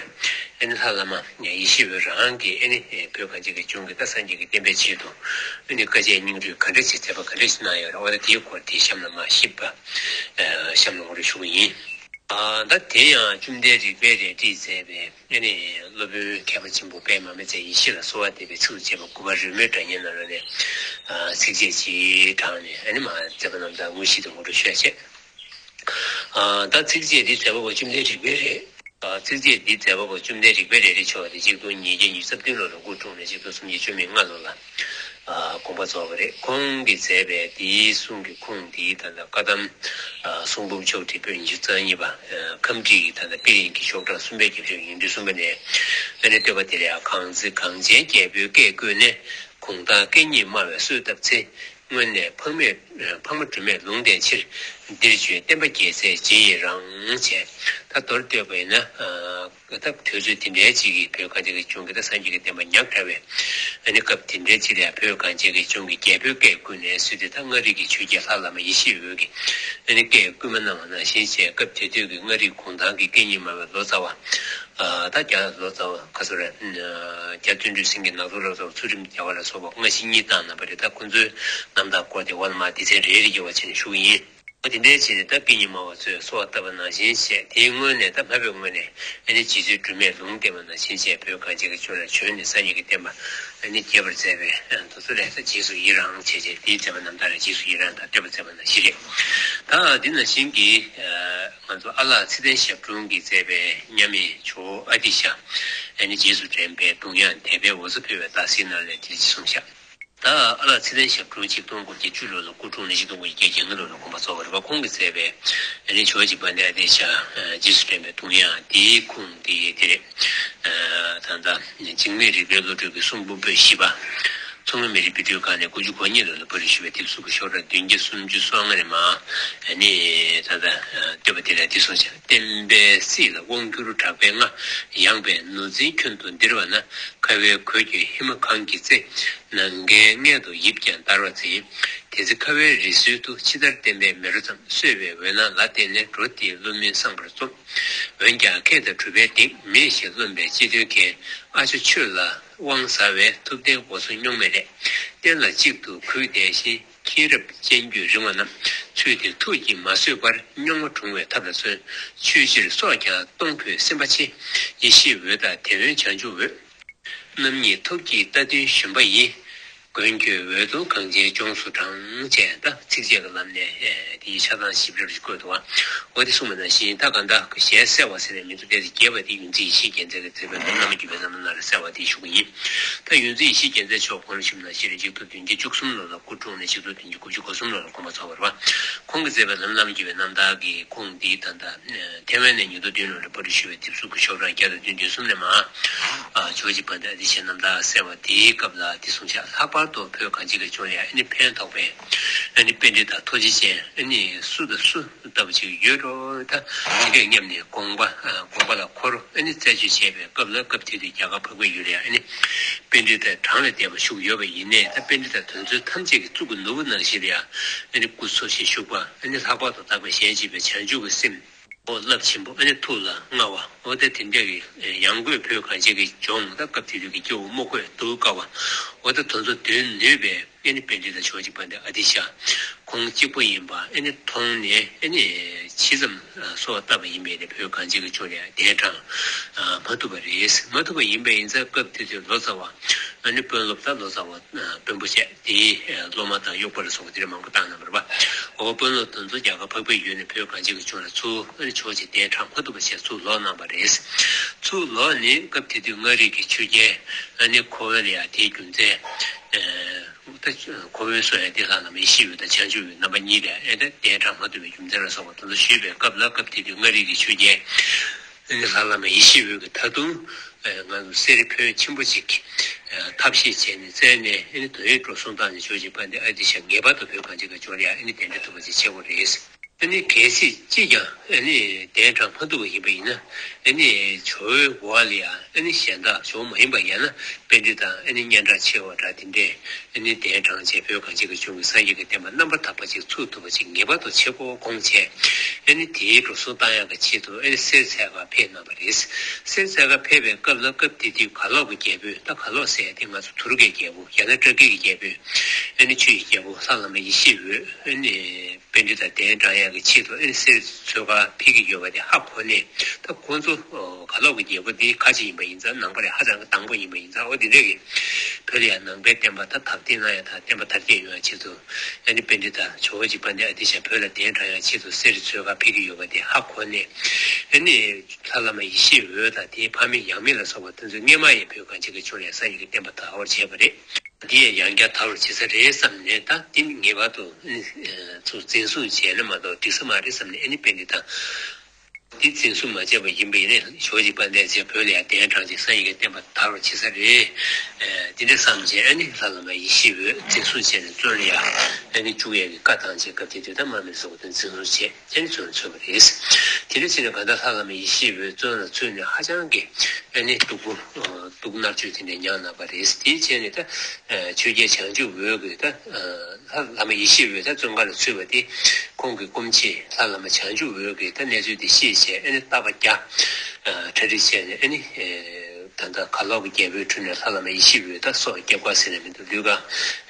ཨ་ནི་ལྷ་བླ་མ་ཡེ་ཤེས་འོད་རང་གིས་ཨ་ནི་བོད་གངས་ཅན་གྱི་ལྗོངས་ཀྱི་ད་སངས་རྒྱས་ཀྱི་བསྟན་པའི་ཆེད་དུ་ཨ་ནི་དཀའ་སྤྱད་སྙིང་བྲོད་ག་འདྲ་ཞིག་མཛད་པ་ག་འདྲ་ཞིག་གནང་ཡོད་རེད། འོ་ད་དེའི་སྐོར་དེ་གཤམ་ལ་མར་ཞིབ་པ་གཤམ་ལ་ངོ་སྤྲོད་ཞུ་གི་ཡིན། ཨ་ད་དེ་ཡང་བཅོམ་ལྡན་རིག་པའི་རལ་གྲིས་མཛད་པའི་ཨ་ནི་སློབ་དཔོན་མཁས་པ་ཆེན་པོ་པདྨ་མི་ཚད་ཡེ་ཤེས་ལ་གསོལ་བ་འདེབས་པའི་ཚིགས་སུ་བཅད་པ་དགུ་པ་རོལ་མོའི་སྒྲ་སྙན་ནང་ལ་ནས་ཚིགས་བཅད་ཅིག་དྲངས་ནས་ཨ་ནི་མར་མཛད་པ་རྣམ་ཐར་དངོས་གཞི་དེ་ངོ་སྤྲོད་ཞུ་ཡ་བྱས། ཨ་ད་ཚིགས་བཅད་འདི་མཛད་པ་པོ་བཅོམ་ལྡན་རིག་པའི་རལ། ཨ་ཚིགས་བཅད་འདི་མཛད་པ་པོ་བཅོམ་ལྡན་རིག་པའི་རལ་གྲི་མཆོག་དེ་ཆིག་སྟོང་ཉིས་བརྒྱ་ཉི་ཤུ་རྩ་བདུན་ལོ་ལ་སྐུ་འཁྲུངས་ནས་ཆིག་སྟོང་སུམ་བརྒྱ་བཅུ་མེད་ལྔ་ལོ་ལ་ཨ་དགོངས་པ་རྫོགས་པ་རེད། ཁོང་གིས་མཛད་པའི་འདིའི་གསུང་གི་ཁུངས་འདི་ད་ལྟ་བཀའ་གདམས་ཨ་གསུང་འབུམ་ཕྱོགས་བསྒྲིགས་པོད་ཉི་ཤུ་རྩ་གཉིས་པ། ཨ་ཁམས་བྲིས་ཀྱི་ད་ལྟ་དཔེ་རིང་གི་ཤོག་གྲངས་གསུམ་པའི་རྒྱབ་ཤོག་ཡིག་འབྲུ་གསུམ་པ་ནས། ཨ་ནི་བསྟོད་པ་དེ་ལ་ཡང་། གང་ཚེ་གངས་ཅན་རྒྱལ་པོའི་སྐད་བཀོད་ནས། གུང་ཐང་སྐད་གཉིས་སྨྲ་བའི་གསོལ་བཏབ་ཚེ། སྔོན་ནས་འཕགས་མས་འཕགས་མ་སྒྲོལ་མས་ལུང་བསྟན་ཕྱིར། འདིར་བྱོན་བསྟན་པ་རྒྱས་མཛད་བྱིན་གྱིས་རངས། ཅེས། ད་མདོར་བསྡུས་པ་ཡིན་ན། ཨ་ད་དུས་ཚོད་དེ་འདྲའི་ཅིག་གི་བོད་གངས་ཅན་གྱི་ལྗོངས་ཀྱི་ད་སངས་རྒྱས་ཀྱི་བསྟན་པ་ཉག་ཕྲ་བའི་ཨ་ནི་སྐབས་དེ་འདྲའི་ཅིག་ལ་བོད་གངས་ཅན་གྱི་ལྗོངས་ཀྱི་རྒྱལ་པོའི་སྐད་བཀོད་ནས་སུ་དེ་ད་མངའ་རིས་ཀྱི་ཆོས་རྒྱལ་ལྷ་བླ་མ་ཡེ་ཤེས་འོད་ཀྱི་ཨ་ནི་སྐད་བསྐུལ་མ་གནང་བ་ནང་བཞིན་བྱས། སྐབས་དེ་དུས་ཀྱི་མངའ་རིས་གུང་ཐང་གི་སྐད་གཉིས་སྨྲ་བའི་ལོ་ཙཱ་བ། ཨ་ད་རྒྱ་ལོ་ཙཱ་བ་ག་ཚོད་རེད། རྒྱ་བརྩོན་འགྲུས་སེང་གེ་ནག་ཚོ་ལོ་ཙཱ་བ་ཚུལ་ཁྲིམས་རྒྱལ་བ་ལ་སོགས་པ་སྔ་ཕྱི་གཉིས་བཏང་གནང་བ་རེད། ད་ཁོ་ཚོའི་རྣམ་ཐར་སྐོར་དེ་འོག་ལ་མར་སྡེ་ཚན་རེ་རེ་བརྒྱབ་པ་བྱས་ནས་ཞུ་གི་ཡིན། འོ་དེ་འདྲའི་བྱས་ནས་ད་སྐད་གཉིས་སྨྲ་བ་ཚོས་གསོལ་བ་བཏབ་པ་ནང་བཞིན་བྱས། དེའི་སྔོན་ནས་ད་མ་བོད་ངོས་ནས་ཨ་ནི་རྗེ་བཙུན་སྒྲོལ་མས་ལུང་བསྟན་པ་ནང་བཞིན་བྱས། བོད་གངས་ཅན་གྱི་ལྗོངས་ལ་བྱོན་ནས་སངས་རྒྱས་ཀྱི་བསྟན་པ་ཨ་ནི་རྒྱས་པར་མཛད་པའི་དེ་ཚོ་ལ་ད་རྗེས་སུ་ཡི་རང་བྱས་བྱས། དེའི་མཛད་པ་རྣམ་ཐར་ལ་རྗེས་སུ་ཡི་རང་དང་བསྟོད་པ་མཛད་པ་ནང་བཞིན་རེད། ད་འདི་ནང་བཞིན་གྱི་ང་ཚོ་ཨ་ལགས་ཚེ་བརྟན་ཞབས་དྲུང་གིས་མཛད་པའི་མཉམ་མེད་ཇོ་བོ་ཨ་ཏི་ཤ་ཨ་ནི་རྗེས་སུ་དྲན་པའི་གདུང་དབྱངས་དད་པའི་འོད་ཟེར་འཕོ་བའི་རྟགས་གཟིགས་ནང་ལས་དེ་གསུངས་བཞག། ད་ཨ་ལགས་ཚེ་བརྟན་ཞབས་དྲུང་ཆིག་སྟོང་དགུ་བརྒྱ་བཅུ་ལོ་ལ་སྐུ་འཁྲུངས་ནས་ཆིག་སྟོང་དགུ་བརྒྱ་བརྒྱད་ཅུ་གྱ་ལྔ་ལོ་ལ་དགོངས་པ་རྫོགས་པ་རེད་པ། ཁོང་གིས་མཛད་པའི་ཨ་ནི་ཇོ་བོ་རྗེ་དཔལ་ལྡན་ཨ་ཏི་ཤ་རྗེས་སུ་དྲན་པའི་གདུང་དབྱངས་དེའི་ཁུངས་དེ་དེ་རེད། ད་ལྟ་འཇིགས་མེད་རིག་པའི་བློ་གྲོས་ཀྱི་གསུང་འབུམ་པོད་བཞི་པ། མཚོ་སྔོན་མི་རིགས་དཔེ་སྐྲུན་ཁང་ནས་དགུ་བཅུ་གོ་གཉིས་ལོ་ལ་པར་རིས་ཞུས་པའི་དེབ་གཟུགས་ཀྱི་ཤོག་གྲངས་བདུན་བརྒྱ་སུམ་ཅུ་སོ་ལྔ་ནས་མར་ཨ་ནི་ད་ལྟ་བསྟོད་པ་དེ་ལ་འདི་གསུངས་བྱས། བསྟན་པའི་སྲིད་ལ་དབང་བསྒྱུར་གྲགས་པའི་རྔ། ཡངས་པའི་ནོར་འཛིན་ཁྱོན་དུ་ལྡིར་བ་ན། ཁ་བའི་གོས་ཀྱི་ཧི་མ་གངས་ཀྱི་རྩེ། ནམ་མཁའི་མངལ་དུ་ཡིབ་ཀྱང་འདར་བར་འཛིན། དེ་ཚེ་ཁ་བའི་རི་སུལ་དུ་ཕྱི་ལྟར་བསྟན་པའི་མེ་རོ་བརྩམས། སོས་པའི་འོད་སྣང་ལ་བརྟེན་ནས་འགྲོ་འདིའི་བློ་མུན་སངས་པར་རྩོམ། འོན་ཀྱང་མཁས་དང་གྲུབ་པའི་གདེང་མེད་ཞེས་རློམ་པའི་སྤྱི་དོན་མཁན། ཨ་ཅོ་ཆོས་ལ་དབང་ཟ་བའི་ཐུབ་བསྟན་སྒོ་མཚུངས་རྙོག་མེད་ལས། བསྟན་ལ་གཅིག་ཏུ་གུས་ལྡན་ཞིང་མཁྱེན་རབ་སྤྱན་དཀྱུས་རིང་བ་རྣམས། ཚུལ་དེ་ཐུགས་ཀྱིས་མ་བཟོད་པར། རྙོག་མ་འབྱུང་བའི་ཐབས་ལ་བརྩོན། ཆོས་ཕྱིར་སྲོག་ཀྱང་གཏོང་ཕོད་སེམས་དཔའ་ཆེ། ཡེ་ཤེས་འོད་དང་དེ་སྔོན་བྱང་ཆུབ་འོད། རྣམ་གཉིས་ཐུགས་ཀྱི་རྟ་ཐུལ་ཞོན་པ་ཡི། མགོན་ཁྱོད་འོད་སྟོང་གངས་ཅན་ལྗོངས་སུ་དྲངས། ཅེས་ད་ཚིགས་བཅད་ཀྱི་ལམ་ནས་དེའི་ཆ་ཚང་ཞིབ་ཕྲ་ཞིག་བཀོད་འདུག་བ། འོ་དེ་གསུངས་པ་ནང་བཞིན་ད་གང་ལྟར་ཞལ་གསལ་བ་ཟེར་བའི་མིང་ཐོ་དེ་རྒྱས་པ་དེ་ཡོངས་འཛིན་ཡེ་ཤེས་རྒྱལ་མཚན་གྱི་མཛད་པའི་ལམ་བླ་མ་བརྒྱུད་པའི་རྣམ་ཐར་ནང་ལ་གསལ་བ་དེ་ཞུ་གི་ཡིན། ད་ཡོངས་འཛིན་ཡེ་ཤེས་རྒྱལ་མཚན་མཆོག་གོང་ལ་ཞུས་པ་ནང་བཞིན་རེད། ཆིག་སྟོང་བདུན་བརྒྱ་བཅུ་གསུམ་ལོ་ལ་སྐུ་འཁྲུངས་ནས་ཆིག་སྟོང་བདུན་བརྒྱ་དགུ་བཅུ་གོ་གསུམ་ལོ་ལ་དགོངས་པ་རྫོགས་པ་རེད་བ། ཁོང་གིས་མཛད་པའི་ལམ་བླ་མ་བརྒྱུད་པའི་རྣམ་ཐར་གྱི་ཁུངས་འདི་ད་ལྟ་ཐེ་ཝན་ནས་ཉིས་སྟོང་བདུན་ལོ་ལ་པར་སྐྲུན་ཞུས་པའི་དེབ་གཟུགས་ཀྱི་ཤོག་གྲངས་བརྒྱ་དང་བདུན་བདུན་གསུམ་ནས་མར། ཇོ་བོ་རྗེ་དཔལ་ལྡན་ཨ་ཏི་ཤའི་རྣམ་ཐར་གསལ་བ་དེའི་སྐབས་ལ་དེ་གསུངས་བཞག་ལྷག་པར་དུ་བོད་གངས་ཅན་གྱི་ལྗོངས་ལ་ཨ་ནི་ཕན་ཐོགས་པའི་ཨ་ནི་པཎྜི་ཏ་ཐུགས་རྗེ་ཅན་ཨ་ནི་སུ་དང་སུ་ལྟ་བུ་ཅིག་ཡོད་འགྲོ། ད་དེ་འདྲས་སྙམ་ནས་དགོངས་པ་དགོངས་པ་ལ་འཁོར་ཨ་ནི་རྩད་གཅོད་བྱས་པའི་སྐབས་ལ་སྐབས་དེ་དུས་རྒྱ་གར་འཕགས་པའི་ཡུལ་ལ་ཨ་ནི་པཎྜི་ཏ་གྲངས་ལས་འདས་པ་བཞུགས་ཡོད་པ་ཡིན་ནའི་ད་པཎྜི་ཏ་དེ་ཚོ་ཐམས་ཅད་ཀྱི་གཙུག་གི་ནོར་བུ་ནང་བཞིན་ལ་ཨ་ནི་སྐུ་འཚོ་ཞིང་བཞུགས་པ་ཨ་ནི་ལྷག་པར་དུ་དག་པའི་ཞལ་གཅིག་པའི་བྱང་ཆུབ་ཀྱི་སེམས། འོ་རླབས་ཆེན་པོ་ཨ་ནི་ཐུགས་ལ་མངའ་བ། འོ་ད་དེ་འདྲ་གི་ཡང་སྒོས་བོད་གངས་ཅན་གྱི་ལྗོངས་ད་སྐབས་དེ་དུས་ཀྱི་སྐྱེ་བོ་དམུ་རྒོད་གདུགས་དཀར་བ། འོ་ད་དེ་ཚོ་འདུལ་ནུས་པའི་ཨ་ནི་པཎྜི་ཏ་ཇོ་བོ་རྗེ་དཔལ་ལྡན་ཨ་ཏི་ཤ་ཁོང་གཅིག་པུ་ཡིན་པ་ཨ་ནི་མཐོང་ནས་ཨ་ནི་ཇི་ཙམ་གསོལ་བ་བཏབ་པ་ཡིན་པས་ནི་བོད་གངས་ཅན་གྱི་ལྗོངས་ལ་གདན་དྲངས་མ་ཐུབ་པ་རེད། མ་ཐུབ་པ་ཡིན་པ་ཡིན་ཙང་སྐབས་དེ་དུས་ལོ་ཙཱ་བ་ཨ་ནི་དཔོན་སློབ་དང་ལོ་ཙཱ་བ་དཔོན་པོ་བཅས། དེའི་སློབ་མ་དང་གཡོག་པོ་ལ་སོགས་པ་དེ་འདྲ་མང་པོ་བཏང་གནང་བ་རེད་པ། འོ་དཔོན་སློབ་དེ་ཚོ་རྒྱ་གར་འཕགས་པའི་ཡུལ་ནས་བོད་གངས་ཅན་གྱི་ལྗོངས་ལ་ཚུར་ཨ་ནི་ཇོ་བོ་རྗེ་གདན་དྲངས་མ་ཐུབ་པ་བྱས་ཚུར་ལོག་གནང་བ་རེད། ཚུར་ལོག་ནས་སྐབས་དེ་དུས་མངའ་རིས་ཀྱི་ཆོས་རྒྱལ་ཨ་ནི་ཁོ་བོ་ལ་ཡང་དེའི་རྒྱུ་མཚན། ད་ཁོ་བོའི་གསུང་ཡང་དེ་ལྷ་བླ་མ་ཡེ་ཤེས་འོད་དང་བྱང་ཆུབ་འོད་རྣམ་པ་གཉིས་ལ་ཨེ་ད་གདན་དྲངས་མ་ཐུབ་པའི་རྒྱུ་མཚན་ལ་སོགས་པ་དེ་ཚོ་ཞུས་པའི་སྐབས་ལ་སྐབས་དེ་དུས་མངའ་རིས་ཀྱི་ཆོས་རྒྱལ། ཨ་ནི་ལྷ་བླ་མ་ཡེ་ཤེས་འོད་ཀྱིས་ད་དུང་ང་ཚོ་གསེར་ཕོན་ཆེན་པོ་ཅིག་ཐབས་ཤེས་བྱས་ནས་བཙལ་ནས་ཨ་ནི་དོན་ཡོད་འགྲོ་སོང་བཏང་ནས་ཇོ་བོ་རྗེ་དཔལ་ལྡན་ཨ་ཏི་ཤ་ངེས་པར་དུ་བོད་གངས་ཅན་གྱི་ལྗོངས་ལ་ཡང་ཨ་ནི་གདན་འདྲེན་ཐུབ་པ་ཅིག་བྱེད་དགོས་རེད། ཨ་ནི་གལ་སྲིད་ཅིས་ཀྱང་ཨ་ནི་གདན་དྲངས་མ་ཐུབ་པ་ཡིན་པ་ཡིན་ན་ཨ་ནི་ཇོ་བོའི་འོག་ལ་ཡང་ཨ་ནི་གཞན་དག་ཇོ་བོ་མ་ཡིན་པ་ཡང་ན་པཎྜི་ཏ་དང་ཨ་ནི་སྙན་གྲགས་ཆེ་བ་འདྲ་དེ་འདྲས། ཨ་ནི་གདན་དྲངས་བྱས་བོད་གངས་ཅན་གྱི་ལྗོངས་ཀྱི་སངས་རྒྱས་ཀྱི་བསྟན་པ་རྣམ་པར་དག་པ་ཅིག་ཚུགས་ཐུབ་པ་ཅིག་ངེས་པར་དུ་བྱེད་དགོས་དགོངས་བྱས། ཨ་ནི་དེའི་འགྲོ་སོང་བཏང་ཡག་གི་ཆེད་དུ་ཨ་ནི་གསེར་འཚོལ་གར་ཕེབས་གནང་བ་རེད། གསེར་འཚོལ་གར་ཕེབས་པའི་སྐབས་ལ་སྐབས་དེ་དུས་གར་ལོག་གི་རྒྱལ་པོས་ད་གར་ལོག་ཟེར་ཡ་དེ་ང་ཚོ་དུ་རུ་ཀའི་རྒྱལ་པོ་ཡང་ན་ཏྲ་ཀི་གི་རྒྱལ་པོས་ཨ་ནི་ཆོས་ཀྱི་རྒྱལ་པོ་ལྷ་བླ་མ་ཡེ་ཤེས་འོད་ཨ་ནི་པཎྜི་ཏ་གདན་དྲངས་ཡག་གི་ཆེད་དུ་ཨ་ནི་གསེར་འཚོལ་གར་ཕེབས་ཀྱི་ཡོད་པ་དེ་ཧ་གོ་ནས་ད་ཁོང་ཚོ་གར་ལོག་གི་རྒྱལ་པོ་དེ་ཁ་ཆེ་ཡིན་པ་ཡིན་ཙང་ནང་པ་རེད། ཧ་ཅང་གི་དྭངས་པོ་ཡིན་པ་ཡིན་ཙང་འོ་དེ་འདྲ་གི་བོད་ལ་ཡང་ནང་པའི་བསྟན་པ་ད་དར་ཐེངས་གནང་ཡ་དང་བསྟན་པ་དར་རྒྱས་ཡོང་ཡ་ཆེད་དུ་ཨ་ནི་པཎྜི་ཏ་ཇོ་བོ་རྗེ་དཔལ་ལྡན་ཨ་ཏི་ཤ་བོད་ལ་གདན་དྲངས་ཡ་ཆེད་དུ་གསེར་འཚོལ་གར་ཕེབས་ཀྱི་ཡོད་པ་དེ་ཧ་གོ་ནས་ཨ་ནི་ལྷ་བླ་མ་ཡེ་ཤེས་འོད་དང་དེའི་ཕ་མེས་ཡང་མེས་ལ་སོགས་པ་དེ་ཚོ་སྔོན་མ་ཡང་བོད་གངས་ཅན་གྱི་ལྗོངས་ལ་ཡང་སངས་རྒྱས་ཀྱི་བསྟན་པ་དར་བར་བྱས་པ་རེད། འདི་ཡང་ཡང་བསྐྱར་དར་བར་བྱེད་ས་རེད་བསམ་ནས་ད་འདི་ངེས་པར་དུ་ཨ་ནི་ཚུར་འཛིན་བཟུང་བྱས་ན་མ་གཏོགས་འགྲིག་ས་མ་རེད་བསམ་ནས་ཨ་ནི་པཎྜི་ཏ། འདི་འཛིན་བཟུང་མ་བྱས་པ་ཡིན་པ་ཡིན་ན་ཇོ་བོ་རྗེ་དཔལ་ལྡན་ཚེ་བོད་ལ་ཡང་གདན་དྲངས་ཏེ་སངས་རྒྱས་ཀྱི་བསྟན་པ་དར་བར་བྱེད་ས་རེད། ཨ་འདི་འདྲ་བསམ་བྱས་ཨ་ནི་ལྷ་བླ་མ་ཡེ་ཤེས་འོད་འཛིན་བཟུང་བྱས་ནས་བཙོན་ལ་ཡང་ཨ་ནི་བཅུག་ཡས་ཀྱི་བཀའ་བཏང་བྱས་སྐབས་དེ་དུས་ད་དམག་མི་ཚོ་དེ་འཛིན་བཟུང་བྱས་ཨ་ནི་བཙོན་ལ་ཚུད་པ་རེད། དེ་འདྲ་བྱས་ནས་གང་ལྟར་ལྷ་བླ་མ་ཡེ་ཤེས་འོད་བཙོན་ལ་ཚུད་ནས་ཧ་ཅང་གི་ཨ་ནི་སྡུག་པོ་སྡུག་མནར་གཅོད་དེ་འདྲ་མྱངས་གནང་བ་རེད། དེའི་རྗེས་ནས་ད་ཆོས་རྒྱལ་བྱང་ཆུབ་འོད་ཀྱིས་ད། ལྷ་བླ་མ་ཡེ་ཤེས་འོད་ད་བཙོན་ཁང་ལ་ཚུད་པ་དེ་ཁོང་གི་སྐུ་མཆེད་ལྷ་བླ་མ་བྱང་ཆུབ་འོད་ཀྱིས་ད་གནས་ཚུལ་དེ་ཤེས་བྱས་ཨ་ནི་རྟ་པ་བརྒྱ་གྲ་སྒྲིག་བྱས་ནས་ཨ་ནི་ད་ལྟ་གར་ལོག་གི་རྒྱལ་པོའི་དྲུང་ནས་ལྷ་བླ་མ་ཡེ་ཤེས་འོད་ད་སྲོག་སྐྱབས་གར་ཟེར་ནས་མི་འདུག་ལུས་གར་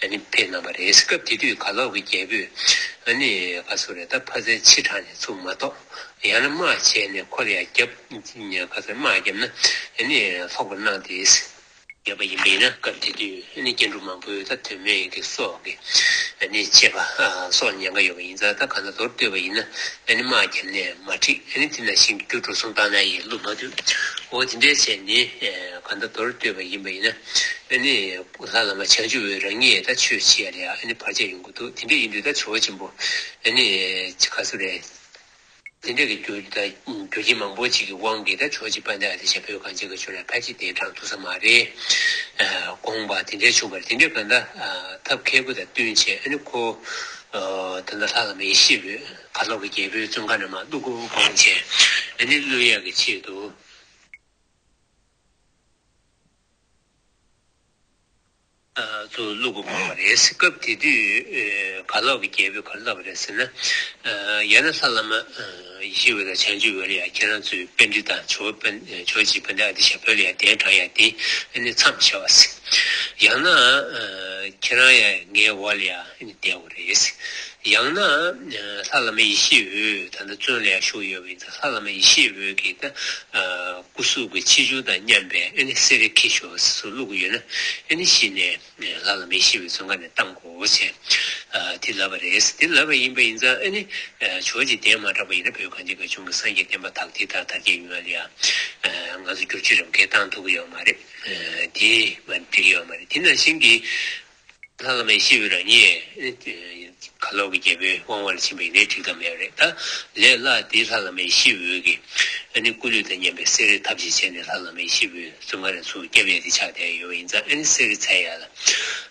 ཨ་ནི་ཕེབས་གནང་བ་རེད། སྐབས་དེ་དུས་གར་ལོག་གི་རྒྱལ་པོས་ཨ་ནི་ག་ཚོད་རེད་ད་ཕ་ཚན་ཕྱི་དྲགས་ནས་ཚུར་མ་གཏོགས་ཡང་ན་དམག་བྱས་ནས་ཁོ་ལ་ཡང་རྒྱབ་ག་ཚོད་དམག་བརྒྱབ་ན་ཨ་ནི་ལྷོག་པར་གནང་སྟེ། ཡོད་པ་ཡིན་པས་ན་སྐབས་དེ་དུས་ནི་སྐྱེ་འགྲོ་མང་པོས་ད་དོན་མེད་ཀྱི་སྲོག་གི་ནི་བཅད་པ་སྲོག་ཉེན་ཁ་ཡོད་པ་ཡིན་ཙང་ད་གང་ལྟར་མདོར་བསྡུས་པ་ཡིན་ན་ནི་དམག་བརྒྱབ་ནས་མ་འགྲིག་ནི་དེ་ནང་བཞིན་རྒྱུ་འགྲོ་སོང་བཏང་ན་ཡང་བློ་མ་བཏུབ། འོ་དེ་འདྲས་བྱས་ནི་གང་ལྟར་མདོར་བསྡུས་པ་ཡིན་པ་ཡིན་ན་ནི་ལྷ་བླ་མ་བྱང་ཆུབ་འོད་རང་ཉིད་ད་ཆོས་བྱེད་ཡ་ལ་ཡ་ནི་བར་ཆད་ཡོང་གི་འདུག་དེ་འདྲས་ཡིན་དུས་ད་ཇོ་བོ་ཆེན་པོ་ནི་ག་ཚོད་རེད། དེ་འདྲ་གི་རྒྱུ་དང་རྒྱུ་རྐྱེན་མང་པོ་ཅིག་གི་དབང་གིས་ད་ཇོ་བོ་རྗེ་དཔལ་ལྡན་ཨ་ཏི་ཤ་བོད་གངས་ཅན་གྱི་ལྗོངས་ལ་ཕལ་ཆེར་གདན་དྲངས་ཐུབ་ས་མ་རེད། དགོངས་པ་དེ་འདྲའི་བྱུང་བ་རེད། དེ་འདྲའི་གང་ལྟར་ཐབས་མཁས་པོ་དང་བསྟུན་བྱས་ཨ་ནི་ཁོ་ད་ལྟ་ལྷ་བླ་མ་ཡེ་ཤེས་འོད་གར་ལོག་གི་རྒྱལ་པོའི་བཙོན་ཁང་ནས་མར་བླུག་དགོས་དགོངས་བྱས་ཨ་ནི་བླུག་ཡག་གི་ཆེད་དུ། ཚུར་བླུག་དགོས་པ་རེད། སྐབས་དེ་དུས་གར་ལོག་གི་རྒྱལ་པོས་ག་རེ་ལབ་པ་རེད་ཟེར་ན། ཡང་ན་ལྷ་བླ་མ་ཡེ་ཤེས་འོད་དང་བྱང་ཆུབ་འོད་ལ་ཡང་ཁྱེད་རང་ཚོའི་པཎྜི་ཏ་ཇོ་བོ་པཎ་ཇོ་བོ་རྗེ་དཔལ་ལྡན་ཨ་ཏི་ཤ་བོད་ལ་ཡང་གདན་དྲངས་ཡག་དེ་ཨ་ནི་མཚམས་བཞག་པ་ཟེར། ཡང་ན་ཁྱེད་རང་ཡང་ངའི་འོག་ལ་ཡང་ཨ་ནི་བསྡད་དགོས་རེད། ཡང་ན་ལྷ་བླ་མ་ཡེ་ཤེས་འོད་ད་ལྟ་བཙོན་ལ་ཡང་བཞུགས་ཡོད་པ་ཡིན་ཙང་ལྷ་བླ་མ་ཡེ་ཤེས་འོད་ཀྱི་ད་སྐུ་གཟུགས་ཀྱི་ཆེ་ཆུང་དང་མཉམ་པའི་ཨ་ནི་གསེར་རི་ཁྱེར་ཤོག་ཟེར་བླུགས་ཀྱི་ཡོད་ན་ཨ་ནི་གཞི་ནས་ལྷ་བླ་མ་ཡེ་ཤེས་འོད་བཙོན་ཁང་ནས་བཏང་དགོས་ཟེར་དེ་ལབ་པ་རེད། དེ་ལབ་པ་ཡིན་པ་ཡིན་ཙང་ཨ་ནི་ཇོ་བོ་རྗེ་གདན་མ་དྲངས་པ་ཡིན་ན་བོད་གངས་ཅན་གངས་ལྗོངས་ཀྱི་སངས་རྒྱས་བསྟན་པ་དར་ཏེ་དར་དར་རྒྱས་ཡོང་ཡ་ལ་ཡང་ང་ཚོ་བསྒྱུར་བཅོས་རམ་འགེལ་བཏང་ཐུབ་ཀྱི་ཡོད་མ་རེད། དེ་མ་འགྲིག་གི་ཡོད་མ་རེད། དེ་ནང་བཞིན་གྱི། ལྷ་བླ་མ་ཡེ་ཤེས་འོད་རང་ཉིད་གར་ལོག་གི་རྒྱལ་པོའི་དབང་བ་ལ་ཕྱིན་པ་ཡིན་ནའི་འགྲིག་དང་མེད་པ་རེད། ད་ལས་སླ་དེ་ལྷ་བླ་མ་ཡེ་ཤེས་འོད་ཀྱི་ཨ་ནི་སྐུ་ལུས་དང་མཉམ་པའི་གསེར་རི་ཐབས་ཤེས་བྱས་ནས་ལྷ་བླ་མ་ཡེ་ཤེས་འོད་བཙོན་ཁང་ནས་ཚུར་བསྐྱབས་ཡས་དེ་ཆགས་བསྡད་ཡོད་པ་ཡིན་ཙང་ཨ་ནི་གསེར་རི་འཚོལ་ཡ་ལ་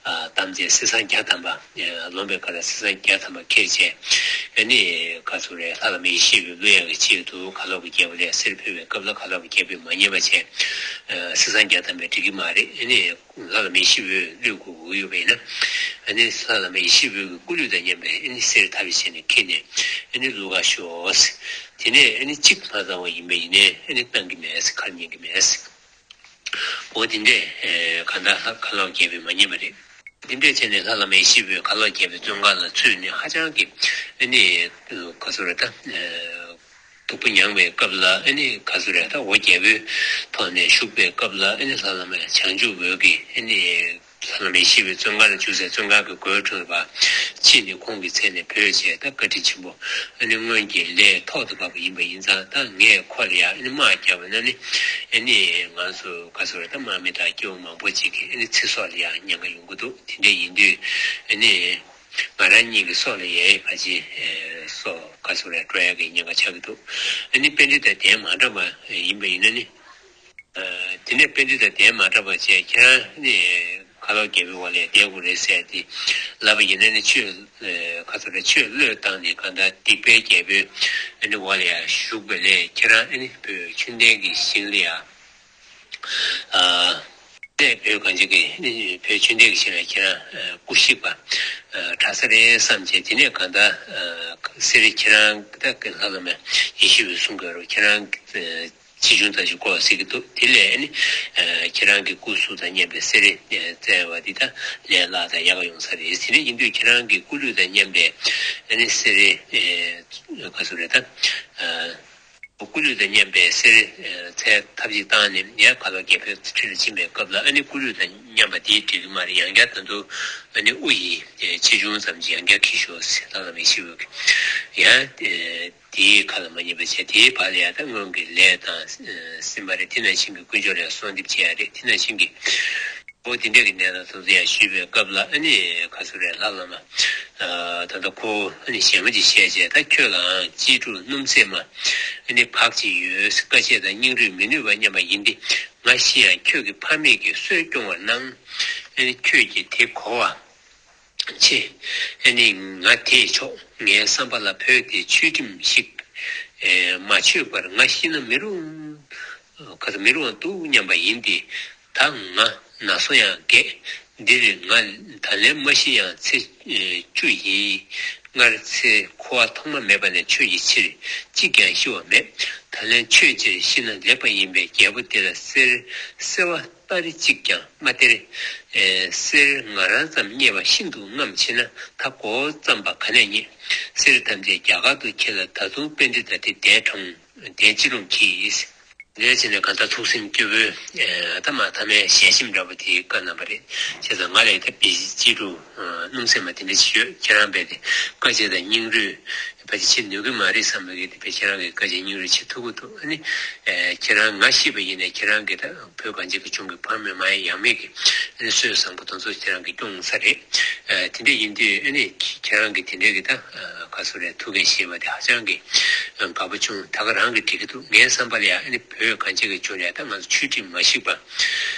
དམ་རྫས་གསེར་སྲང་བརྒྱ་ཐམ་པ་ལོངས་པའི་ཁ་ལ་གསེར་སྲང་བརྒྱ་ཐམ་པ་ཁྱེར་བྱས་ཨ་ནི་ག་ཚོད་རེད། ལྷ་བླ་མ་ཡེ་ཤེས་འོད་བླུག་ཡ་གི་ཆེད་དུ་གར་ལོག་གི་རྒྱལ་པོ་ལ་གསེར་ཕུལ་བའི་སྐབས་ལ་གར་ལོག་གི་རྒྱལ་པོས་མ་ཉན་པ་བྱས་གསེར་སྲང་བརྒྱ་ཐམ་པས་འགྲིག་གི་མ་རེད། ཨ་ནི། ལྷ་བླ་མ་ཡེ་ཤེས་འོད་བླུག་དགོས་ཀྱི་ཡོད་པ་ཡིན་ན། ཨ་ནི་ལྷ་བླ་མ་ཡེ་ཤེས་འོད་ཀྱི་སྐུ་ལུས་དང་མཉམ་པའི་ཨ་ནི་གསེར་ཐབས་ཤེས་ནས་ཁྱེར་ནས་ཨ་ནི་བླུག་ག་ཤོག་ཟེར། དེ་ནས་ཨ་ནི་གཅིག་མ་ཚང་བ་ཡིན་པ་ཡིན་ནའི་ཨ་ནི་བཏང་གི་མེད་ཟེར། ཁར་ཉན་གི་མེད་ཟེར། འོ་དེ་འདྲས་གང་ལྟར་ལྷ་གར་ལོག་རྒྱལ་པོས་མ་ཉན་པ་རེད། དེ་འདྲས་བྱས་ནས་ལྷ་བླ་མ་ཡེ་ཤེས་འོད་གར་ལོག་རྒྱལ་པོའི་བཙོན་ཁང་ལ་ཚུད་ནས་ཧ་ཅང་གི་ཨ་ནི་ག་ཚོད་རེད་ད། སྡུག་པོ་མྱངས་པའི་སྐབས་ལ་ཨ་ནི་ག་ཚོད་རེད་ད། འོ་རྒྱལ་པོའི་ཐོག་ནས་བཞུགས་པའི་སྐབས་ལ་ཨ་ནི་ལྷ་བླ་མ་བྱང་ཆུབ་འོད་ཀྱིས་ཨ་ནི་ལྷ་བླ་མ་ཡེ་ཤེས་འོད་བཙོན་ཁང་ལ་འཇུག་སའི་བཙོན་ཁང་གི་སྒོའི་ཁྲོད་པ་ཕྱིན་ནས་ཁོང་གི་མཚན་ནས་བོས་བྱས་ད་བཀའ་དྲིན་ཆེན་པོ་ཨ་ནི་སྔོན་གྱི་ལས་ཐོག་ཏུ་བབས་པ་ཡིན་པ་ཡིན་ཙང་ད་ངས་ཁོ་ལ་ཡང་ཨ་ནི་དམག་བརྒྱབ་པ་ན་ནི་ཨ་ནི་ང་ཚོ་ག་ཚོད་རེད་ད། དམག་མི་དང་སྐྱེ་བོ་མང་པོ་ཅིག་གིས་ཨ་ནི་ཚེ་སྲོག་ལ་ཡང་ཉེན་ཁ་ཡོང་གི་འདུག་དེ་འདྲ་ཡིན་དུས་ཨ་ནི། ང་རང་ཉིད་ཀྱི་སྲོག་ལ་ཡའི་ཕ་ཆེ་སྲོག་ག་ཚོད་རེ་སྤྲོད་ཡག་གི་ཉེན་ཁ་ཆགས་ཀྱི་འདུག་ཨ་ནི་པཎྜི་ཏ་གདན་མ་དྲངས་པ་ཡིན་པ་ཡིན་ན་ནི། དེ་ནས་པཎྜི་ཏ་གདན་མ་དྲངས་པ་བྱས་ཁྱེད་རང་ནི་གར་ལོག་རྒྱལ་པོའི་འོག་ལ་བསྡད་དགོས་རེད་ཟེར་ཏེ་ལབ་པ་ཡིན་ན་ནི་ཆོས་ག་ཚོད་རེ་ཆོས་བློས་བཏང་ནས་གང་ལྟར་སྡིག་པའི་རྒྱལ་པོའི་ཨ་ནི་འོག་ལ་ཡང་བཞུགས་པ་ལས་ཁྱེད་རང་ཨ་ནི་བོད་ཆོས་ལྡན་གྱི་ཞིང་ལ་ཡང་། ཨ། ནས་བོད་གངས་ཅན་གྱི་བོད་ཆོས་ལྡན་གྱི་ཞིང་ལ་ཁྱེད་རང་སྐུ་གཤེགས་པ་གྲགས་ས་རེད་བསམ་བྱས། དེ་ནས་གང་ལྟར་གསེར་ཁྱེད་རང་ད་ལྷ་བླ་མ་ཡེ་ཤེས་འོད་གསུང་དགོས་རུང་ཁྱེད་རང་ཆེ་ཆུང་ཙམ་ཞིག་བཀོག་སྲིད་ཀྱི་འདུག་དེ་ལས་ནི་ཁྱེད་རང་གི་སྐུ་གཟུགས་དང་མཉམ་པའི་གསེར་བཙལ་བ་འདི་ད་ལས་སླ་དང་ཡག་ག་ཡོང་ས་རེད། དེ་འདྲ་ཡིན་དུས་ཁྱེད་རང་གི་སྐུ་ལུས་དང་མཉམ་པའི་ནི་གསེར་ག་ཚོད་རེད་ད། སྐུ་ལུས་དང་མཉམ་པའི་གསེར་འཚོལ་ཐབས་ཅིག་བཏང་ནས་ཡར་གར་ལོག་རྒྱལ་པོའི་ཁྲི་ལ་ཕྱིན་པའི་སྐབས་ལ་ཨ་ནི་སྐུ་ལུས་དང་མཉམ་པ་དེའི་འགྲིག་གི་མ་རེད། ཡང་བསྐྱར་ད་དུང་ཨ་ནི་དབུ་ཡི་ཆེ་ཆུང་ཙམ་ཅིག་ཡང་བསྐྱར་འཁྱེར་ཤོག་ཟེར། ལྷ་བླ་མ་ཡེ་ཤེས་འོད་ཀྱིས་ཡང་དེའི་ཁ་ལ་མ་ཉན་པ་བྱས། དེའི་བར་ལ་ཡང་ད་སྔོན་གྱི་ལས་དང་ཟིན་པ་རེད། དེ་ནང་བཞིན་གྱི་དཀོན་མཆོག་ལ་གསོལ་འདེབས་བྱེད་ཡ་རེད། དེ་ནང་བཞིན་གྱི། འོ་དེ་འདྲ་གི་གནས་སྟངས་དེ་ཚོ་ཡང་ཞུས་པའི་སྐབས་ལ་ཨ་ནི་ག་ཚོད་རེད་ལྷ་བླ་མ། ད་ལྟ་ཁོ་ཨ་ནི་ཞལ་མ་ཅིག་བཤད་བྱས་ད་ཁྱོད་ལའང་གཅེས་ཕྲུག་སྣུམ་ཟད་མ་ཨ་ནི་བག་ཅིག་ཡོད། དཀའ་སྤྱད་དང་སྙིང་རུས་མི་ནུས་པ་མཉམ་པ་ཡིན་ཏེ་ང་ཤི་ཡང་ཁྱོད་ཀྱི་ཕ་མེས་ཀྱི་གསོས་སྐྱོང་བར་གནང་། ཨ་ནི་ཁྱོད་ཀྱིས་དེ་གོ་བ་ཆེ། ཨ་ནི་ང་དེས་ཆོག་ངའི་བསམ་པ་ལ་བོད་དེ་ཆོས་ཁྲིམས་ཤིག་མ་ཆོད་པར་ང་ཤི་ན་མི་རུང་། ག་ཚོད་མི་རུང་བ་འདུག་སྙམ་པ་ཡིན་ཏེ། ད་ང་ན་སོ་ཡང་རྒས། འདིར་ང་ད་ལན་མ་ཤི་ཡང་ཚེ་བཅུ་ཡིན། སྔར་ཚེ་འཁོར་བ་ཐོག་མ་མེད་པ་ནས་ཆོས་ཀྱི་ཕྱིར་གཅིག་ཀྱང་ཤི་བ་མེད། ད་ལན་ཆོས་ཕྱིར་ཤི་ན་ལེགས་པ་ཡིན་པས་རྒྱལ་པོ་དེ་ལ་གསེར་གསེར་བ་སྟ་རེ་གཅིག་ཀྱང་མ་སྟེར། གསེར་ང་རང་ཙམ་རྙེད་པ་ཤིན་ཏུ་རྔམ་ཆེ་ན་ད་འགོ་བརྩམས་པ་ག་ནས་རྙེད། གསེར་ཐམས་ཅད་རྒྱ་གར་དུ་ཁྱེར་ལ་ད་དུང་པཎྜི་ཏ་དེ་གདན་དྲངས་གདན་ཅི་རུང་གྱིས། ལས་བྱས་ནས་གང་ལྟར་ཐུགས་སེམས་སྐྱོ་བོས་ཨེ་ད་མ་ཐ་མའི་ཞལ་ཆེམས་འདྲ་པོ་དེ་བཀའ་གནང་བ་རེད། བྱས་ཙང་ང་ལས་ད་དཔེ་གཅེས་ཕྲུག་སྣུམ་ཟད་མ་དེ་འདྲ་ཅིག་ཡོད། ཁྱེད་རང་རྦད་དེ་དཀའ་སྤྱད་དང་སྙིང་རུས་ཕལ་ཆེར་བྱེད་ནུས་ཀྱི་མ་རེད་བསམ་པའི་གི་དེ་དཔེ་ཁྱེད་རང་གི་དཀའ་སྤྱད་སྙིང་རུས་བྱེད་ཐུབ་ཀྱི་འདུག་ཨ་ནི་ཨེ་ཁྱེད་རང་ང་ཤི་བ་ཡིན་ནའི་ཁྱེད་རང་གི་ད་བོད་གངས་ཅན་གྱི་ལྗོངས་ཀྱི་ཕ་མེས་མ་ཡིན་ཡང་མེས་ཀྱི་ཨ་ནི་སྲོལ་བཟང་པོ་དེ་ཚོ་ཁྱེད་རང་གིས་སྐྱོང་ཚར་རེད། ཨེ་དེ་འདྲ་ཡིན་དུས་ཨ་ནི་ཁྱེད་རང་གི་དེ་འདྲ་གི་ད་ག་ཚོད་རེད། ཐུགས་འགན་བཞེས་པ་དེ་ཧ་ཅང་གི་དགའ་པོ་བྱུང་། ད་ག་རང་གི་འགྲིག་གི་འདུག་ངའི་བསམ་པ་ལ་ཡང་ཨ་ནི་བོད་གངས་ཅན་གྱི་ལྗོངས་ལ་ཡང་ད་ང་ཚོ་ཆོས་ཁྲིམས་མ་ཞིག་པ་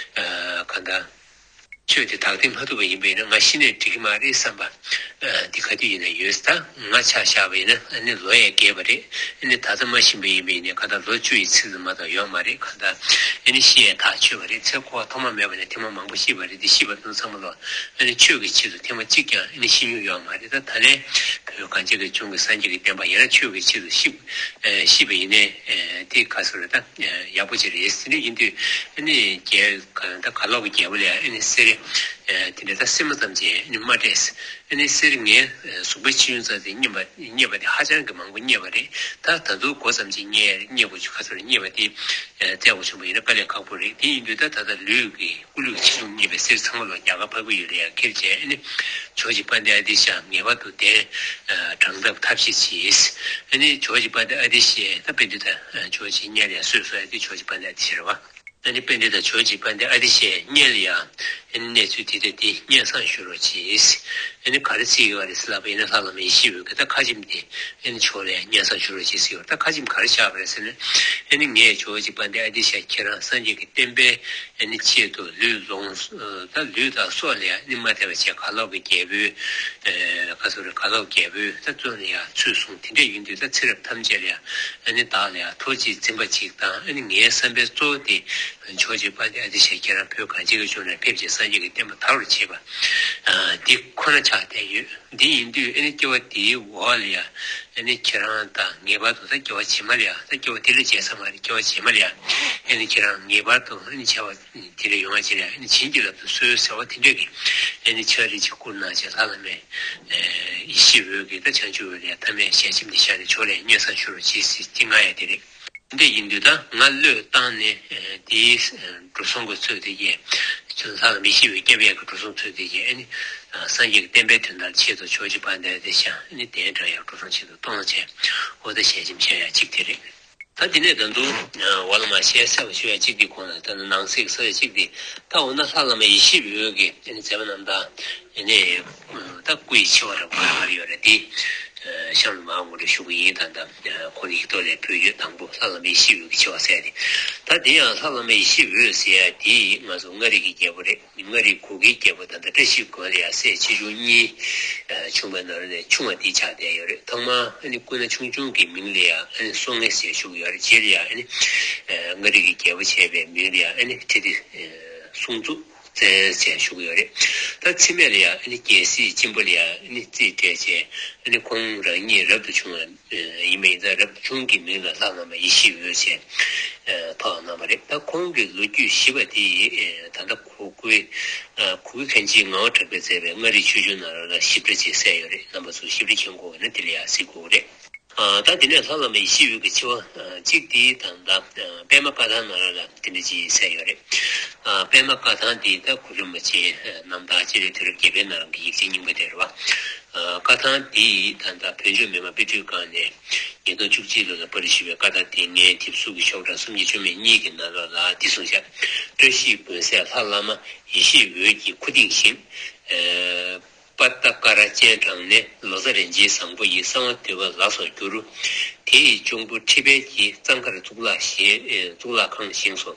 གང་ལྟར་ཆོས་དེ་དག་ཐེར་མ་ཐུབ་པ་ཡིན་པ་ཡིན་ན་ང་ཤི་ནས་འགྲིག་གི་མ་རེད་བསམ་པ་འདི་ག་དུས་ཡིན་ན་ཡོད། ད་ང་ཆ་བཞག་པ་ཡིན་ན་ཨ་ནི་ལོ་ཡང་རྒས་པ་རེད། ཨ་ནི་ད་ལྟ་མ་ཤི་བ་ཡིན་པ་ཡིན་ནའི་གང་ལྟར་ལོ་བཅུ་ཡི་ཚད་དུ་མ་གཏོགས་ཡོད་མ་རེད། གང་ལྟར་ཨ་ནི་ཤི་ཡང་ཐག་ཆོད་པ་རེད། ཚེ་འཁོར་བ་ཐོག་མ་མེད་པ་ནས་ཐེངས་མ་མང་པོ་ཤི་བ་རེད་དེ་ཤི་བ་དང་ཚང་མ་ལོ་ཨ་ནི་ཆོས་ཀྱི་ཆེད་དུ་ཐེངས་མ་གཅིག་ཀྱང་ཨ་ནི་ཤི་མྱོང་ཡོད་མ་རེད། ད་ད་ལན། གང་བྱེད་ཀྱི་ཆུང་གི་སངས་རྒྱས་ཀྱི་བསྟན་པ་ཡང་ན་ཆོས་ཀྱི་ཆེད་དུ་ཤི་ཤི་བ་ཡིན་ནའི་དེ་ག་ཟེར་རེད་ད། ཡག་པོ་ཅིག་རེད། དེ་འདྲ་ཡིན་དུས་ཨ་ནི་རྒྱལ་ད་གར་ལོག་གི་རྒྱལ་པོ་ལ་ཨ་ནི་གསེར་དེ་འདྲ་ད་སེན་མོ་ཙམ་ཅིག་ཨ་ནི་མ་སྤྲད། ཨ་ནི་གསེར་ངའི་གཟུགས་པོའི་ཕྱི་ཡོང་ཙམ་དེ་རྙེད་པ་རྙེད་པ་དེ་ཧ་ཅང་གི་མང་པོ་རྙེད་པ་རེད། ད་ད་དུང་མགོ་ཙམ་ཅིག་རྙེད་རྙེད་དགོས་ཆུ་ག་ཚོད་རེད་རྙེད་པ་དེ་བཙལ་དགོས་བྱུང་བ་ཡིན་ན་དཀའ་ལས་ཁག་པོ་རེད། དེ་ཡིན་དུས་ད་ད་ལྟ་ལུས་ཀྱི་སྐུ་ལུས་ཕྱི་ལུགས་རྙེད་པའི་གསེར་ཚང་མ་ལོ་རྒྱ་གར་འཕགས་པའི་ཡུལ་ལ་ཡང་ཁྱེར་བྱས་ཨ་ནི་ཇོ་བོ་རྗེ་དཔལ་ལྡན་ཨ་ཏི་ཤ་ངེས་པར་དུ་གདན་དྲངས་ཐབས་ཐབས་ཤེས་བྱས། ཨ་ནི་ཇོ་བོ་རྗེ་དཔལ་ལྡན་ཨ་ཏི་ཤས་ད་དཔེ་འདི་ད་ཇོ་བོ་རྗེ་དམྱལ་ལ་ཡང་གསོས་སོ་ཡ་དེ་ཇོ་བོ་རྗེ་དཔལ་ལྡན་ཨ་ཏི་ཤ་རེད་བ། ཨ་ནི་དཔེ་འདི་ད་ཇོ་བོ་རྗེ་དཔལ་ལྡན་ཨ་ཏི་ཤས་དམྱལ་ལ་ཡང་ཨ་ནི་གནས་ཚུལ་དེ་ད་དེ་སྙན་སེང་ཞུ་རོགས་གྱིས། ཨ་ནི་ག་རེ་ཚིག་ཡོད་རེད་ཟེར་ལབ་པ་ཡིན་ན་ལྷ་བླ་མ་ཡེ་ཤེས་འོད་ཀྱིས་ད་ཁ་ཆེམས་དེ་ཨ་ནི་ཇོ་བོ་ལ་ཡང་སྙན་སེང་ཞུ་རོགས་གྱིས་ཟེར་ཡོད། ད་ཁ་ཆེམས་ག་རེ་བཞག་པ་རེད་ཟེར་ན། ཨ་ནི་ངས་ཇོ་བོ་རྗེ་དཔལ་ལྡན་ཨ་ཏི་ཤ་ཁྱེད་རང་སངས་རྒྱས་ཀྱི་བསྟན་པའི་ཨ་ནི་ཆེད་དུ་ལུས་ལོངས་ད་ལུས་དང་སྲོག་ལ་ཡང་ཨ་ནི་མ་དད་པ་བྱས་གར་ལོག་གི་རྒྱལ་པོའི་ཨ་ག་ཟེར་རེད་གར་ལོག་རྒྱལ་པོའི་ད་བཙོན་ལ་ཡང་ཚུད་སོང་། དེ་འདྲ་ཡིན་དུས་ད་ཚེ་རབས་ཐམས་ཅད་ལ་ཡང་ཨ་ནི་བདག་ལ་ཡང་ཐུགས་རྗེས་འཛིན་པ་ཅིག་དང་ཨ་ནི་ངའི་བསམ་པའི་གཙོ་བོ་དེ་ཇོ་བོ་རྗེ་དཔལ་ལྡན་ཨ་ཏི་ཤ་ཁྱེད་རང་བོད་གངས་ཅན་གྱི་ལྗོངས་ནས་ཕེབས་བྱས་སངས་རྒྱས་ཀྱི་བསྟན་པ་དར་བར་བྱེད་པ་འདི་ཁོ་ན་ཆགས་བསྡད་ཡོད། འདི་ཡིན་དུས་ཨ་ནི་སྐྱེ་བ་འདིའི་འོག་ལ་ཡང་ཨ་ནི་ཁྱེད་རང་དང་ངེས་པར་དུ་ད་སྐྱེ་བ་རྗེས་མ་ལ་ཡང་ད་སྐྱེ་བ་འདི་ལས་བརྗེད་ས་མ་རེད། སྐྱེ་བ་རྗེས་མ་ལ་ཡང་ཨ་ནི་ཁྱེད་རང་ངེས་པར་དུ་ཨ་ནི་བྱ་བ་འདི་ལ་ཡོང་བ་ཅིག་ལ་ཡང་ཨ་ནི་བྱིན་གྱིས་བརླབ་ཏུ་གསོལ་ཟེར་བ་དེ་འདྲས་ཀྱི་ཨ་ནི་ཕྱག་བྲིས་ཅིག་བསྐུར་གནང་བྱས་ལྷ་བླ་མའི་ཡེ་ཤེས་འོད་ཀྱིས་ད་བྱང་ཆུབ་འོད་ལ་ཡང་མཐའ་མའི་ཞལ་ཆེམས་འདི་བཞག་ནས་ཇོ་བོ་ལ་ཡང་སྙན་སེང་ཞུ་རོགས་གྱིས་ཟེར་ཅིག་མངགས་ཡ་དེ་རེད། འདི་ཡིན་དུས་ད་ང་བློས་བཏང་ནས་དེའི་འགྲོ་སོང་གི་ཚུལ་དེ་ཡས་ལྷ་ལ་མི་ཤི་བའི་སྐྱབས་ཡས་ཀྱི་འགྲོ་སོང་ཚུལ་དེ་ཡས་ཨ་ནི་སངས་རྒྱས་ཀྱི་བསྟན་པའི་དོན་དག་ཆེད་དུ་ཇོ་བོ་རྗེ་དཔལ་ལྡན་ཨ་ཏི་ཤ་ཨ་ནི་གདན་དྲངས་ཡས་འགྲོ་སོང་ཆེད་དུ་གཏོང་བྱས་འོ་ད་ཞལ་ཆེམས་བཞག་ཡ་གཅིག་དེ་རེད། ད་དེ་ནས་ད་དུང་འོ་ལ་མ་བཤད་ས་བ་ཞུ་ཡ་གཅིག་དེ་གོང་ལ་ད་ནང་གསེས་ཀྱི་ས་བ་གཅིག་དེ་ད་འོ་ན་ལྷ་བླ་མ་ཡེ་ཤེས་འོད་ཀྱི་ཨ་ནི་མཛད་པ་རྣམ་ཐར། ཨ་ནི། ད་སྐུ་ཡི་ཆེ་བ་རབ་ག་རེ་ཡོད་རེད་དེ། གཤམ་ལ་མར་ངོ་སྤྲོད་ཞུ་གི་ཡིན། ད་ལྟ་ཁོང་ཡིག་ཐོག་ལས་བོད་བརྒྱུད་དང་པོ་ལྷ་བླ་མ་ཡེ་ཤེས་འོད་ཀྱི་ཆེ་བ་ཟེར་ཏེ། ད་དེ་ཡང་ལྷ་བླ་མ་ཡེ་ཤེས་འོད་ཟེར་ཡ་དེ་ང་ཚོ་མངའ་རིས་ཀྱི་རྒྱལ་པོ་རེད། མངའ་རིས་གུ་གེའི་རྒྱལ་པོ་ད་ལྟ་བཀྲ་ཤིས་དགོན་ལ་ཡང་སྲས་ཆེ་ཆུང་གཉིས་བྱུང་བའི་ནང་ནས་ཆུང་བ་དེ་ཆགས་བསྡད་ཡོད་རེད། ཐོག་མར་ཨ་ནི་སྐུ་ན་ཆུང་ཆུང་གི་མིང་ལ་ཡང་ཨ་ནི་སྲོང་ངེ་ཟེར་ཞུ་གི་ཡོད་རེད། རྗེས་ལ་ཡང་ཨ་ནི་མངའ་རིས་ཀྱི་རྒྱལ་པོ་བྱས་པའི་མིང་ལ་ཡང་ཨ་ནི་ཁྲི་ལྡེ་སྲོང་བཙུགས། བཙན་ཟེར་ཞུ་གི་ཡོད་རེད། ད་ཚེ་སྨད་ལ་ཡང་ཨ་ནི་རྒྱལ་སྲིད་སྤྱི་འབོར་ལ་ཡང་ཨ་ནི་རྩིས་སྤྲད་བྱས་ཨ་ནི་ཁོང་རང་ཉིད་རབ་ཏུ་བྱུང་བ་ཡིན་པ་ཡིན་ཙང་རབ་བྱུང་གི་མིང་ལ་ལྷ་བླ་མ་ཡེ་ཤེས་འོད་ཅེས་ཐོགས་གནང་བ་རེད། ད་ཁོང་གི་ལོ་རྒྱུས་ཞིབ་པ་དེ་ད་ལྟ་གུ་གེ་གུ་གེ་མཁན་ཆེན་ངག་དབང་གྲགས་པས་མཛད་པའི་མངའ་རིས་ཆོས་འབྱུང་ནང་ལ་ཞིབ་ཕྲ་ཅིག་གསལ་ཡོད་རེད། རྣམ་པ་ཚོ་ཞིབ་ཕྲ་མཁྱེན་དགོས་པ་ན་དེ་ལ་ཡང་གཟིགས་དགོས་རེད། ད་དེ་ནས་ལྷ་བླ་མ་ཡེ་ཤེས་འོད་ཀྱི་ཆེ་བ་གཅིག་དེ་ད་ལྟ་པདྨ་བཀའ་ཐང་ནང་ལ་དེ་འདྲ་ཅིག་གསལ་ཡོད་རེད། པདྨ་བཀའ་ཐང་དེ་ད་གུ་རུ་རིན་པོ་ཆེའི་རྣམ་ཐར་སྤྱི་ལོའི་དུས་རབས་བརྒྱད་པའི་ནང་གི་ཡིག་ཆ་རྙིང་པ་དེ་རེད་བ། བཀའ་ཐང་དེ་ད་ལྟ་བོད་ལྗོངས་མི་དམངས་དཔེ་སྐྲུན་ཁང་ནས་ཉིས་སྟོང་བཅུ་གཅིག་ལོ་ལ་པར་ཞུས་པའི་བཀའ་ཐང་དེ་སྔའི་དེབ་གཟུགས་ཀྱི་ཤོག་གྲངས་སུམ་བརྒྱ་བཅུ་མེད་གཉིས་ཀྱི་ནང་ལོགས་ལ་འདི་གསུངས་བཞག་བཀྲ་ཤིས་དགོན་སྲས་ལྷ་བླ་མ་ཡེ་ཤེས་འོད་ཀྱི་ཁུ་ཏིག་བཞིན། པ་ཏ་ཀ་ར་སྤྱན་དྲངས་ནས། ལོ་ཙཱ་རིན་ཆེན་བཟང་པོ་ཡི་གསང་བ་འདུས་པ་ལ་སོགས་གྱུར། དེ་ཡི་གཅུང་པོ་ཁྲི་དཔལ་གྱིས་གཙང་མཁར་གཙུག་ལག་བཞེངས་གཙུག་ལག་ཁང་བཞེངས་སོ།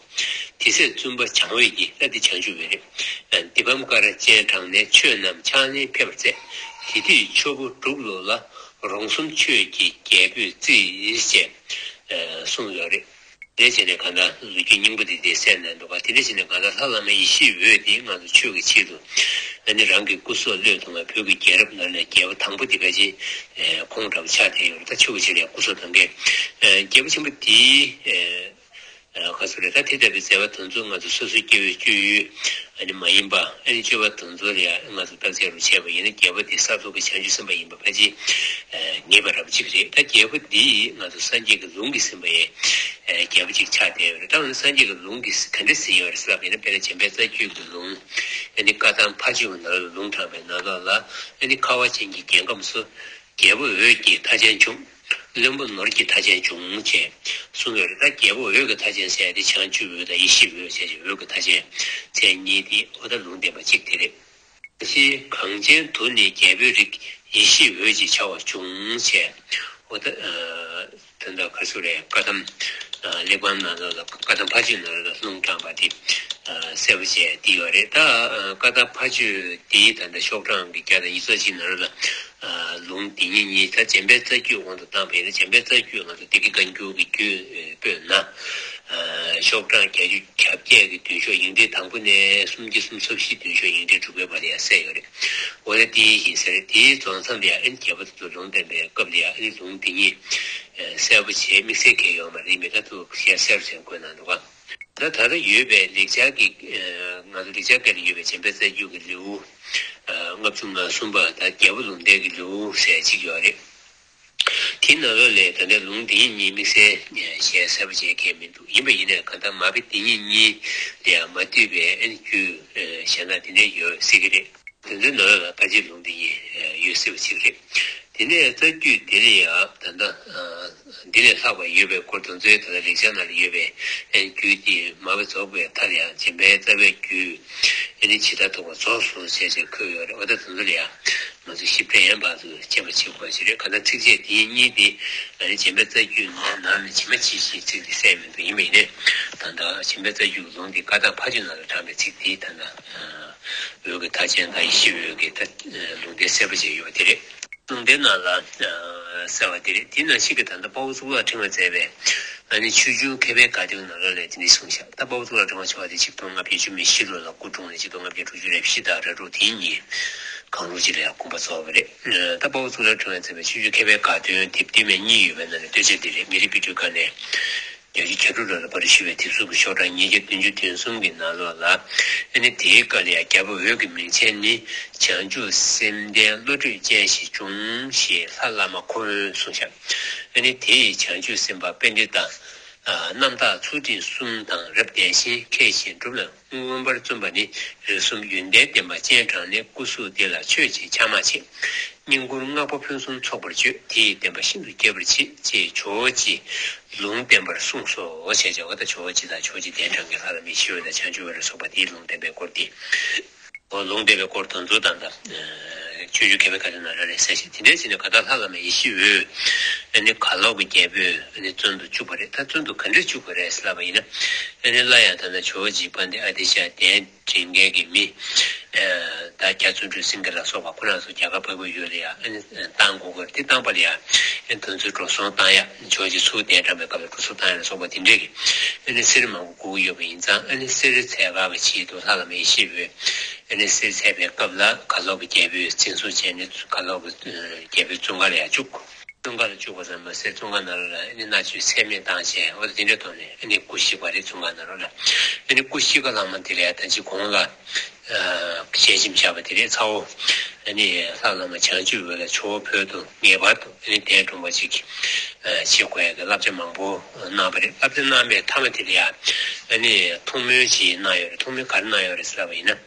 དེ་སྲས་བཙུན་པ་བྱང་འོད་ཀྱིས་ཨ་ཏི་བྱང་ཆུབ་འོད་རེད། དི་པཾ་ཀ་ར་སྤྱན་དྲངས་ནས་ཆོས་རྣམས་ཕྱག་ལེན་ཕེབས་པར་མཛད། དེ་དུས་ཆོ་ཕོ་འབྲུག་ལོ་ལ་རོང་ཟོམ་ཆོས་ཀྱི་རྒྱལ་པོས་བརྩིས་ཅེས་གསུངས་ཡོད་རེད། དེ་བྱས་ནས་གང་ལྟར་ལོ་རྒྱུས་རྙིང་པ་དེ་དེ་གསལ་ནས་འདུག་ག་དེ་འདྲ་བྱས་ནས་གང་ལྟར་ལྷ་བླ་མ་ཡེ་ཤེས་འོད་དེ་ང་ཚོ་ཆོས་ཀྱི་ཆེད་དུ་ཨ་ནི་རང་གི་སྐུ་སྲོག་བློས་གཏོང་བའི་བོད་ཀྱི་རྒྱལ་རབས་ནང་ནས་རྒྱལ་པོ་དང་པོ་དེ་ཕལ་ཆེར་ཁོང་འདྲ་བོ་ཆགས་བསྡད་ཡོད་རེད། ད་ཆོས་ཀྱི་ཆེད་ལ་སྐུ་སྲོག་གཏོང་མཁན་རྒྱལ་པོ་ཆེན་པོ་དེའི་ཁ་སོ་རེད། ད་དེ་ལྟ་བུའི་མཛད་པ་དེ་ཚོ་ང་ཚོ་སོ་སོའི་སྐྱེ་བོའི་སྤྱོད་ཡུལ་ཨ་ནི་མ་ཡིན་པ་ཨ་ནི་སྤྱོད་པ་དེ་ཚོ་ལ་ང་ཚོ་བརྟག་དཔྱད་རུ་བྱས་པ་ཡིན་ན་རྒྱལ་པོ་དེ་ས་ཐོབ་ཀྱི་བྱང་ཆུབ་སེམས་དཔའ་ཡིན་པ་ཕལ་ཆེར་ངེས་པ་འདྲ་པོ་ཅིག་རེད། ད་རྒྱལ་པོ་འདི་ང་ཚོ་སངས་རྒྱས་ཀྱི་ལུང་གིས་ཟིན་པ་ཡི་རྒྱལ་པོ་ཅིག་ཆགས་བསྡད་ཡོད་རེད། ད་འོ་ན་སངས་རྒྱས་ཀྱི་ལུང་གིས་ག་འདྲ་ཟིན་ཡོད་རེད་ཟེར་ལབ་པ་ཡིན་ན་དཔེར་ན་འཇམ་དཔལ་རྩ་རྒྱུད་ཀྱི་ལུང་ཨ་ནི་བཀའ་ཐང་ཕ་ཆོས་ཀྱི་ནང་ལ་ལུང་དྲངས་པའི་ནང་ལོགས་ལ་ཨ་ནི་ཁ་བ་ཅན་གྱི་རྒྱལ་ཁམས་སུ་རྒྱལ་པོ་འོད་ཀྱི་མཐའ་ཅན་བྱུང་། བློན་པོ་ནོར་གྱི་མཐའ་ཅན་བྱུང་ཅེས་གསུངས་ཡོད་རེད། ད་རྒྱལ་པོ་འོད་ཀྱི་མཐའ་ཅན་ཟེར་ཡ་དེ་བྱང་ཆུབ་འོད་དང་ཡེ་ཤེས་འོད་ཟེར་གྱི་འོད་ཀྱི་མཐའ་ཅན་མཚན་གཉིས་དེ་འོ་ད་ལུང་བསྟན་པ་གཅིག་དེ་རེད། ཞེས་གངས་ཅན་དུ་ནི་རྒྱལ་པོའི་རིགས་ཡེ་ཤེས་འོད་ཅེས་བྱ་བ་བྱུང་ཅེས་འོ་ད་དོན་དག་ག་ཚོད་རེད། བཀའ་ཐང་གླེགས་བམ་ནང་ལ་བཀའ་ཐང་ཕ་ཆོས་ནང་ལ་ལུང་དྲངས་པ་དེ་གསལ་པོ་བྱས་དེ་ཡོད་རེད། ད་བཀའ་ཐང་ཕ་ཆོས་དེའི་ད་ལྟ་ཤོག་གྲངས་ཀྱི་བརྒྱ་དང་ཉི་ཤུ་རྩ་གཅིག་ནང་ལ། ལུང་འདི་ཉིད་ཉིད་ད་འཇམ་དཔལ་རྩ་རྒྱུད་དབང་དུ་བཏང་བ་ཡིན་ན་འཇམ་དཔལ་རྩ་རྒྱུད་ང་ཚོ་བདེ་དགེ་བཀའ་འགྱུར་གྱི་རྒྱུད་སྤོས་ན། ཤོག་གྲངས་བརྒྱད་ཅུ་གྱ་བརྒྱད་ཀྱི་མདུན་ཤོག་ཡིག་འབྲེལ་དང་པོ་ནས་སུམ་བརྒྱ་སུམ་ཅུ་སོ་བཞི་མདུན་ཤོག་ཡིག་འབྲེལ་དྲུག་པའི་བར་ལ་ཡང་གསལ་ཡོད་རེད། འོ་ན་དེ་ཡིན་ཟེར། དེའི་རྫོགས་མཚམས་ལ་ཡང་ཨ་ནི་རྒྱལ་པོ་དེ་ཚོ་ལུང་བསྟན་པའི་སྐབས་ལ་ཡང་ཨ་ནི་ལུང་འདི་ཉིད་གསལ་པོ་བྱས་དམིགས་བསལ་གང་ཡང་ཡོད་མ་རེད། མི་ད་དུ་གཞན་གསལ་པོ་བྱས་བཀོད་གནང་འདུག་ག་ད་ད་ལྟ་ཡོད་པའི་ལེགས་སྦྱར་གྱི། ང་ཚོ་ལེགས་སྦྱར་སྐད་ལ་ཡོད་པའི་འཇམ་དཔལ་རྩ་རྒྱུད་ཀྱི་ལེའུ་ལྔ་བཅུ་ང་གསུམ་པ་དང་རྒྱལ་པོ་ལུང་བསྟན་གྱི་ལེའུ་ཟེར་གཅིག་ཡོད་རེད། དེའི་ནང་ལོགས་ལས་ད་ལྟ་ལུང་འདི་ཉིད་དམིགས་བསལ་གཞན་གསལ་པོ་བྱས་མཁན་མི་འདུག་ཡིན་པ་ཡིན་ནའི་གང་ལྟར་མ་དཔེ་འདི་ཉིད་གཉིས་ལ་ཡང་མ་ལྟོས་པའི་ཨ་ནི་རྒྱུད་གཞན་དག་འདི་འདྲ་ཡོད་སྲིད་ཀྱི་རེད། དེ་ཚོའི་ནང་ལ་ཕལ་ཆེར་ལུང་འདི་ཉིད་ཡོད་སྲིད་པ་ཅིག་རེད། དེ་ནས་རྩ་རྒྱུད་འདི་ལ་ཡང་ད་ལྟ་འདི་ལས་ལྷག་པ་ཡོད་པའི་སྐོར་དེ་ཚོའི་ད་ལྟ་ལེགས་སྦྱར་ནང་ལ་ཡོད་པའི་རྒྱུད་འདི་མ་དཔེ་རྫོགས་པའི་མཐའ་ལ་ཡང་འཇམ་དཔལ་རྩ་བའི་རྒྱུད་ཨ་ནི་ཇི་ལྟར་ཐོགས་པ་རྫོགས་སོ་ཞེས་བྱས་འཁོད་ཡོད་རེད། འོ་ད་དེ་ཚོ་ལ་ཡང་ང་ཚོ་ཞིབ་ཕྲ་ཡན་པ་ཚོ་དཔྱད་པ་བྱེད་དགོས་པ་ཞིག་རེད། གང་ལྟར་ཚིགས་བཅད་འདི་གཉིས་དེ་ཨ་ནི་འཇམ་དཔལ་རྩ་རྒྱུད་ནང་ནས་ཇི་མ་ཇི་བཞིན་ཚིག་འདི་གསལ་མི་འདུག་ཡིན་པ་ཡིན་ནའི་ད་ལྟ་འཇམ་དཔལ་རྩ་རྒྱུད་ཀྱི་ལུང་འདི་བཀའ་ཐང་ཕ་ཆོས་ནང་ལ་དྲངས་པའི་ཚིག་འདི་ད་ལྟ་འོད་ཀྱི་མཐའ་ཅན་དང་ཡེ་ཤེས་འོད་ཀྱི་མཐའ་ལུང་བསྟན་གསལ་པོ་བྱས་ཡོད་དེ་རེད། ལུང་དེའི་ནང་ལ་གསལ་བ་དེ་རེད། དེ་ནང་བཞིན་གྱི་ད་ལྟ་དཔའ་བོ་གཙུག་ལག་ཕྲེང་བས་མཛད་པའི་ཨ་ནི་ཆོས་འབྱུང་མཁས་པའི་དགའ་སྟོན་ནང་ལོགས་ལ་དེ་འདྲ་གསུངས་ཤག་ད་དཔའ་བོ་གཙུག་ལག་ཕྲེང་བ་མཆོག་དེ་ཆིག་སྟོང་ལྔ་བརྒྱ་བཅུ་མེད་བཞི་ལོ་ལ་སྐུ་འཁྲུངས་ནས་ཆིག་སྟོང་ལྔ་བརྒྱ་དྲུག་ཅུ་རེ་བཞི་དང་རེ་དྲུག་དེའི་ཉིན་གང་རུང་ཅིག་ལ་ཡང་དགོངས་པ་རྫོགས་པ་རེད། ད་དཔའ་བོ་གཙུག་ལག་ཕྲེང་བས་མཛད་པའི་ཆོས་འབྱུང་མཁས་པའི་དགའ་སྟོན་དེབ་ལྟེ་མའི་གཉིས་ཡོད་པའི་ནང་ནས་སྟོད་ཆ་འདི་རེད། མི་རིགས་པའི་སྒྲོལ་དཀར་ནས། བརྒྱད་ཅུ་གྱ་དྲུག་ལོ་ལ་པར་ཞུ་བའི་དེབ་གཟུགས་ཀྱི་ཤོག་གྲངས་ཉིས་བརྒྱ་བདུན་ཅུ་དོན་གསུམ་གྱི་ནང་ལོགས་ལ། ཨ་ནི་དེའི་སྐབས་ལ་ཡང་རྒྱལ་པོ་འོད་ཀྱི་མིང་ཅན་ནི་བྱང་ཆུབ་སེམས་ལྡན་བློ་གྲོས་ཅན་ཞིག་བྱུང་ཞེས་ལྷ་བླ་མ་ཁོ་བོས་གསུངས་ཤག་ཨ་ནི་དེ་ཡི་བྱང་ཆུབ་སེམས་དཔའ་པཎྜི་ཏ། རྣམ་དག་ཚུལ་ཁྲིམས་གསུམ་དང་རབ་ལྡན་ཞིང་མཁས་ཤིང་གྲུབ་ལ་མངོན་པར་བརྩོན་པ་ནི་རིགས་གསུམ་ཡོན་ཏན་ལྡན་པ་སྤྱན་དྲངས་ནས་སྐུ་གཟུགས་འདི་ལ་ཆོས་ཀྱི་ཕྱག་མ་བྱེད། སྙིང་པོར་བསྔགས་པ་ཕུན་སུམ་ཚོགས་པར་བརྗོད། དེ་ཡི་བདེན་པ་ཤིན་ཏུ་རྒྱས་པར་བྱེད་ཅེས་ཇོ་བོ་རྗེས་ལུང་བསྟན་པར་གསུངས་སོ་ཞེས་བྱ་བ་དང་། ཇོ་བོ་རྗེ་དང་ཇོ་བོ་རྗེ་གདན་དྲངས་ཀྱི་ལྷ་བླ་མ་ཡེ་ཤེས་འོད་དང་བྱང་ཆུབ་འོད་ལ་སོགས་པ་དེའི་ལུང་བསྟན་པའི་སྐོར་ཏེ། ལུང་བསྟན་པའི་སྐོར་དོན་ཚུལ་དང་། ཆོས་འབྱུང་མཁས་པའི་དགའ་སྟོན་ནང་ལ་ལས་གསལ་ཞིང་། དེ་འདྲའི་ཕྱིར་ན་གང་ལྟར་ལྷ་བླ་མ་ཡེ་ཤེས་འོད་ཨ་ནི་གར་ལོག་གི་རྒྱལ་པོས་ཨ་ནི་བཙོན་དུ་བཅུག་པ་རེད། ད་བཙོན་དུ་ག་འདྲས་བཅུག་པ་རེད་ལབ་པ་ཡིན་ན། ཨ་ནི་སླར་ཡང་ད་ལྟ་ཇོ་བོ་རྗེ་དཔལ་ལྡན་ཨ་ཏི་ཤ་གདན་འདྲེན་མཁན་གྱི་མི། ད་རྒྱ་བརྩོན་འགྲུས་སེང་གེ་ལ་སོགས་པ་ཁོ་རང་ཚོ་རྒྱ་གར་འཕགས་པའི་ཡུལ་ལ་ཡང་བཏང་དགོས་ཀྱི་རེད། དེ་བཏང་པ་ལ་ཡང་དོན་ཚུལ་འགྲོ་སོང་བཏང་ཡ། ཇོ་བོ་རྗེ་ཚུར་གདན་དྲངས་པའི་སྐབས་ལ་འགྲོ་སོང་བཏང་ཡ་ལ་སོགས་པ་དེ་འདྲས་ཀྱི་གསེར་མང་པོ་དགོས་ཀྱི་ཡོད་པ་ཡིན་ཙང་། གསེར་འཚོལ་ག་བའི་ཆེད་དུ་ལྷ་བླ་མ་ཡེ་ཤེས་འོད་གསེར་འཚོལ་བའི་སྐབས་ལ་གར་ལོག་གི་རྒྱལ་པོས་འཛིན་བཟུང་བྱས་ནས་གར་ལོག་གི་རྒྱལ་པོའི་བཙོན་ཁང་ལ་ཡང་བཅུག་བཙོན་ཁང་ལ་བཅུག་པ་ཙམ་མ་ཟད། བཙོན་ཁང་ནང་ལོགས་ལ་ཨ་ནི་མནར་གཅོད་ཚད་མེད་བཏང་བྱས། འོ་དེ་འདྲའི་ཐོག་ནས་ཨ་ནི་སྐུ་གཤེགས་པ་རེད། བཙོན་ཁང་ནང་ལོགས་ལ་ཨ་ནི་སྐུ་གཤེགས་པ་ལ་མ་དེ་ལས་ད་ཅི་གོང་ལ་ཞལ་ཆེམས་བཞག་པ་དེ་རེད། ཚ་བོ་ཨ་ནི་ལྷ་བླ་མ་བྱང་ཆུབ་འོད་ལ་ཇོ་བོ་བོད་དུ་ངེས་པར་དུ་ཨ་ནི་གདན་དྲངས་པ་ཅིག་བྱེད་དགོས་ཡ་གི་བསླབ་བྱ་མང་པོ་གནང་བ་རེད། བསླབ་བྱ་གནང་བའི་མཐའ་མ་དེ་ལ་ཡང་ཨ་ནི་ཐུགས་སྨོན་ཅིག་གནང་ཡོད་རེད། ཐུགས་སྨོན་ག་རེ་གནང་ཡོད་རེད་ཟེར་བ་ཡིན་ན།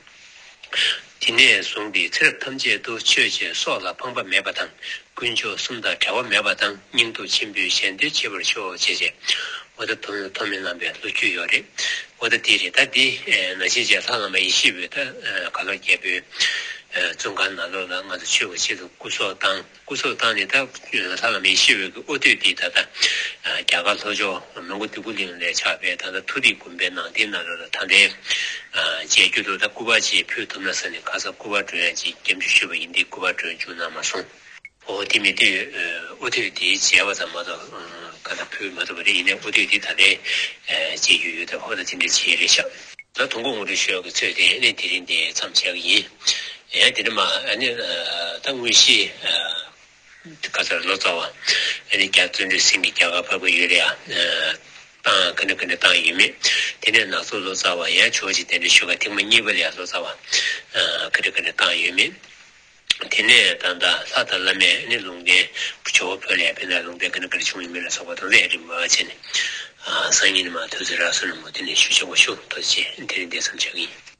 དེ་ནས་བཟུང་སྟེ་ཚེ་རབས་ཐམས་ཅད་དུ་ཆོས་ཀྱི་སྲོག་ལ་ཕངས་པ་མེད་པ་དང་། དཀོན་མཆོག་གསུམ་དང་བྲལ་བ་མེད་པ་དང་། སྙིང་སྟོབས་ཆེན་པོས་གཞན་དོན་བྱེད་པར་ཤོག་ཅེས་བྱས། འོ་ད་ཐུགས་སྨོན་ཐུགས་སྨོན་གནང་བའི་ལོ་རྒྱུས་ཡོད་རེད། འོ་ད་དེ་རེད། ད་འདི་ནང་བཞིན་བྱས་ལྷ་བླ་མ་ཡེ་ཤེས་འོད་ད་གར་ལོག་རྒྱལ་པོའི་བཙོན་ཁང་ནང་ལོགས་ལ་ང་ཚོ་ཆོས་ཀྱི་ཆེད་དུ་སྐུ་སྲོག་བཏང་། སྐུ་སྲོག་བཏང་ནས་ད་ལྷ་བླ་མ་ཡེ་ཤེས་འོད་ཀྱི་དབུ་ཐོད་འདི་ད་ལྟ་རྒྱ་གར་ལྷོ་ཕྱོགས་མོན་གྷོ་སྟེགས་བུ་གླིང་ལ་ཆགས་པའི་ད་ལྟ་མཐོ་རིས་དགོན་པའི་ནང་རྟེན་ནང་ལོགས་ལ་ད་ལྟའི་མཇལ་རྒྱུ་འདུག་ད་སྐུ་པར་ཅིག་ཕུལ་ཐུབ་ན་ཟེར་ནས་ཁ་སང་སྐུ་པར་སྒྲོན་ཡ་ཅིག་སྐྱབས་འཇུག་ཞུས་པ་ཡིན། འདི་སྐུ་པར་སྒྲོན་བཅུག་གནང་མ་སོང་། འོ་དེ་མི་དུས་དབུ་ཐོད་དེ་མཇལ་བ་ཙམ་མ་གཏོགས་ག་ལ་ཕུལ་མ་ཐུབ་པ་རེད། ཡིན་ནའི་དབུ་ཐོད་དེ་ད་ལྟའི་མཇལ་རྒྱུ་ཡོད། ད་འོ་ད་དེ་འདྲ་བྱས་རེད་ཤག་ད་དུས་འཁོར་དངོས་གྲུབ་ཞུ་ཡག་གི་ཚོད་དེ་ནས་དེ་རིང་འདི་མཚམས་བཞག་གི་ཡིན། ཡང་དེ་ནས་མ་ཨ་ནི་ད་དངོས་གཞི་ཁ་སང་ལོ་ཙཱ་བ་ཨ་ནི་རྒྱ་བརྩོན་འགྲུས་སེང་གེ་རྒྱ་གར་འཕགས་པའི་ཡུལ་ལ་ཡང་བཏང་། ག་འདྲ་ག་འདྲ་བཏང་ཡོད་མེད། དེ་ནས་ནག་ཚོ་ལོ་ཙཱ་བ་ཡང་ཇོ་བོ་རྗེ་གདན་འདྲེན་ཞུ་ག་ཐེངས་མ་གཉིས་པ་ལ་ཡང་ལོ་ཙཱ་བ་ག་འདྲ་ག་འདྲ་བཏང་ཡོད་མེད། དེ་ནས་ད་ལྟ་ལྷ་དང་བླ་མས་ནི་ལུང་བསྟན་ཇོ་བོ་བོད་ལ་ཕེབས་ན་ལུང་བསྟན་ག་འདྲ་ག་འདྲ་བྱུང་ཡོད་མེད་ལ་སོགས་པ་དང་ལས་རིམ་པ་བྱས་ནས། སང་ཉིན་མ་དུས་ཚོད་རག་སོང་ན་མོ་དེ་ནས་ཞུ་ཆོག་པ་ཞུ། ཐུགས་རྗེ་ཆེ། དེ་རིང་འདི་ཙམ་བྱ་གི་ཡིན།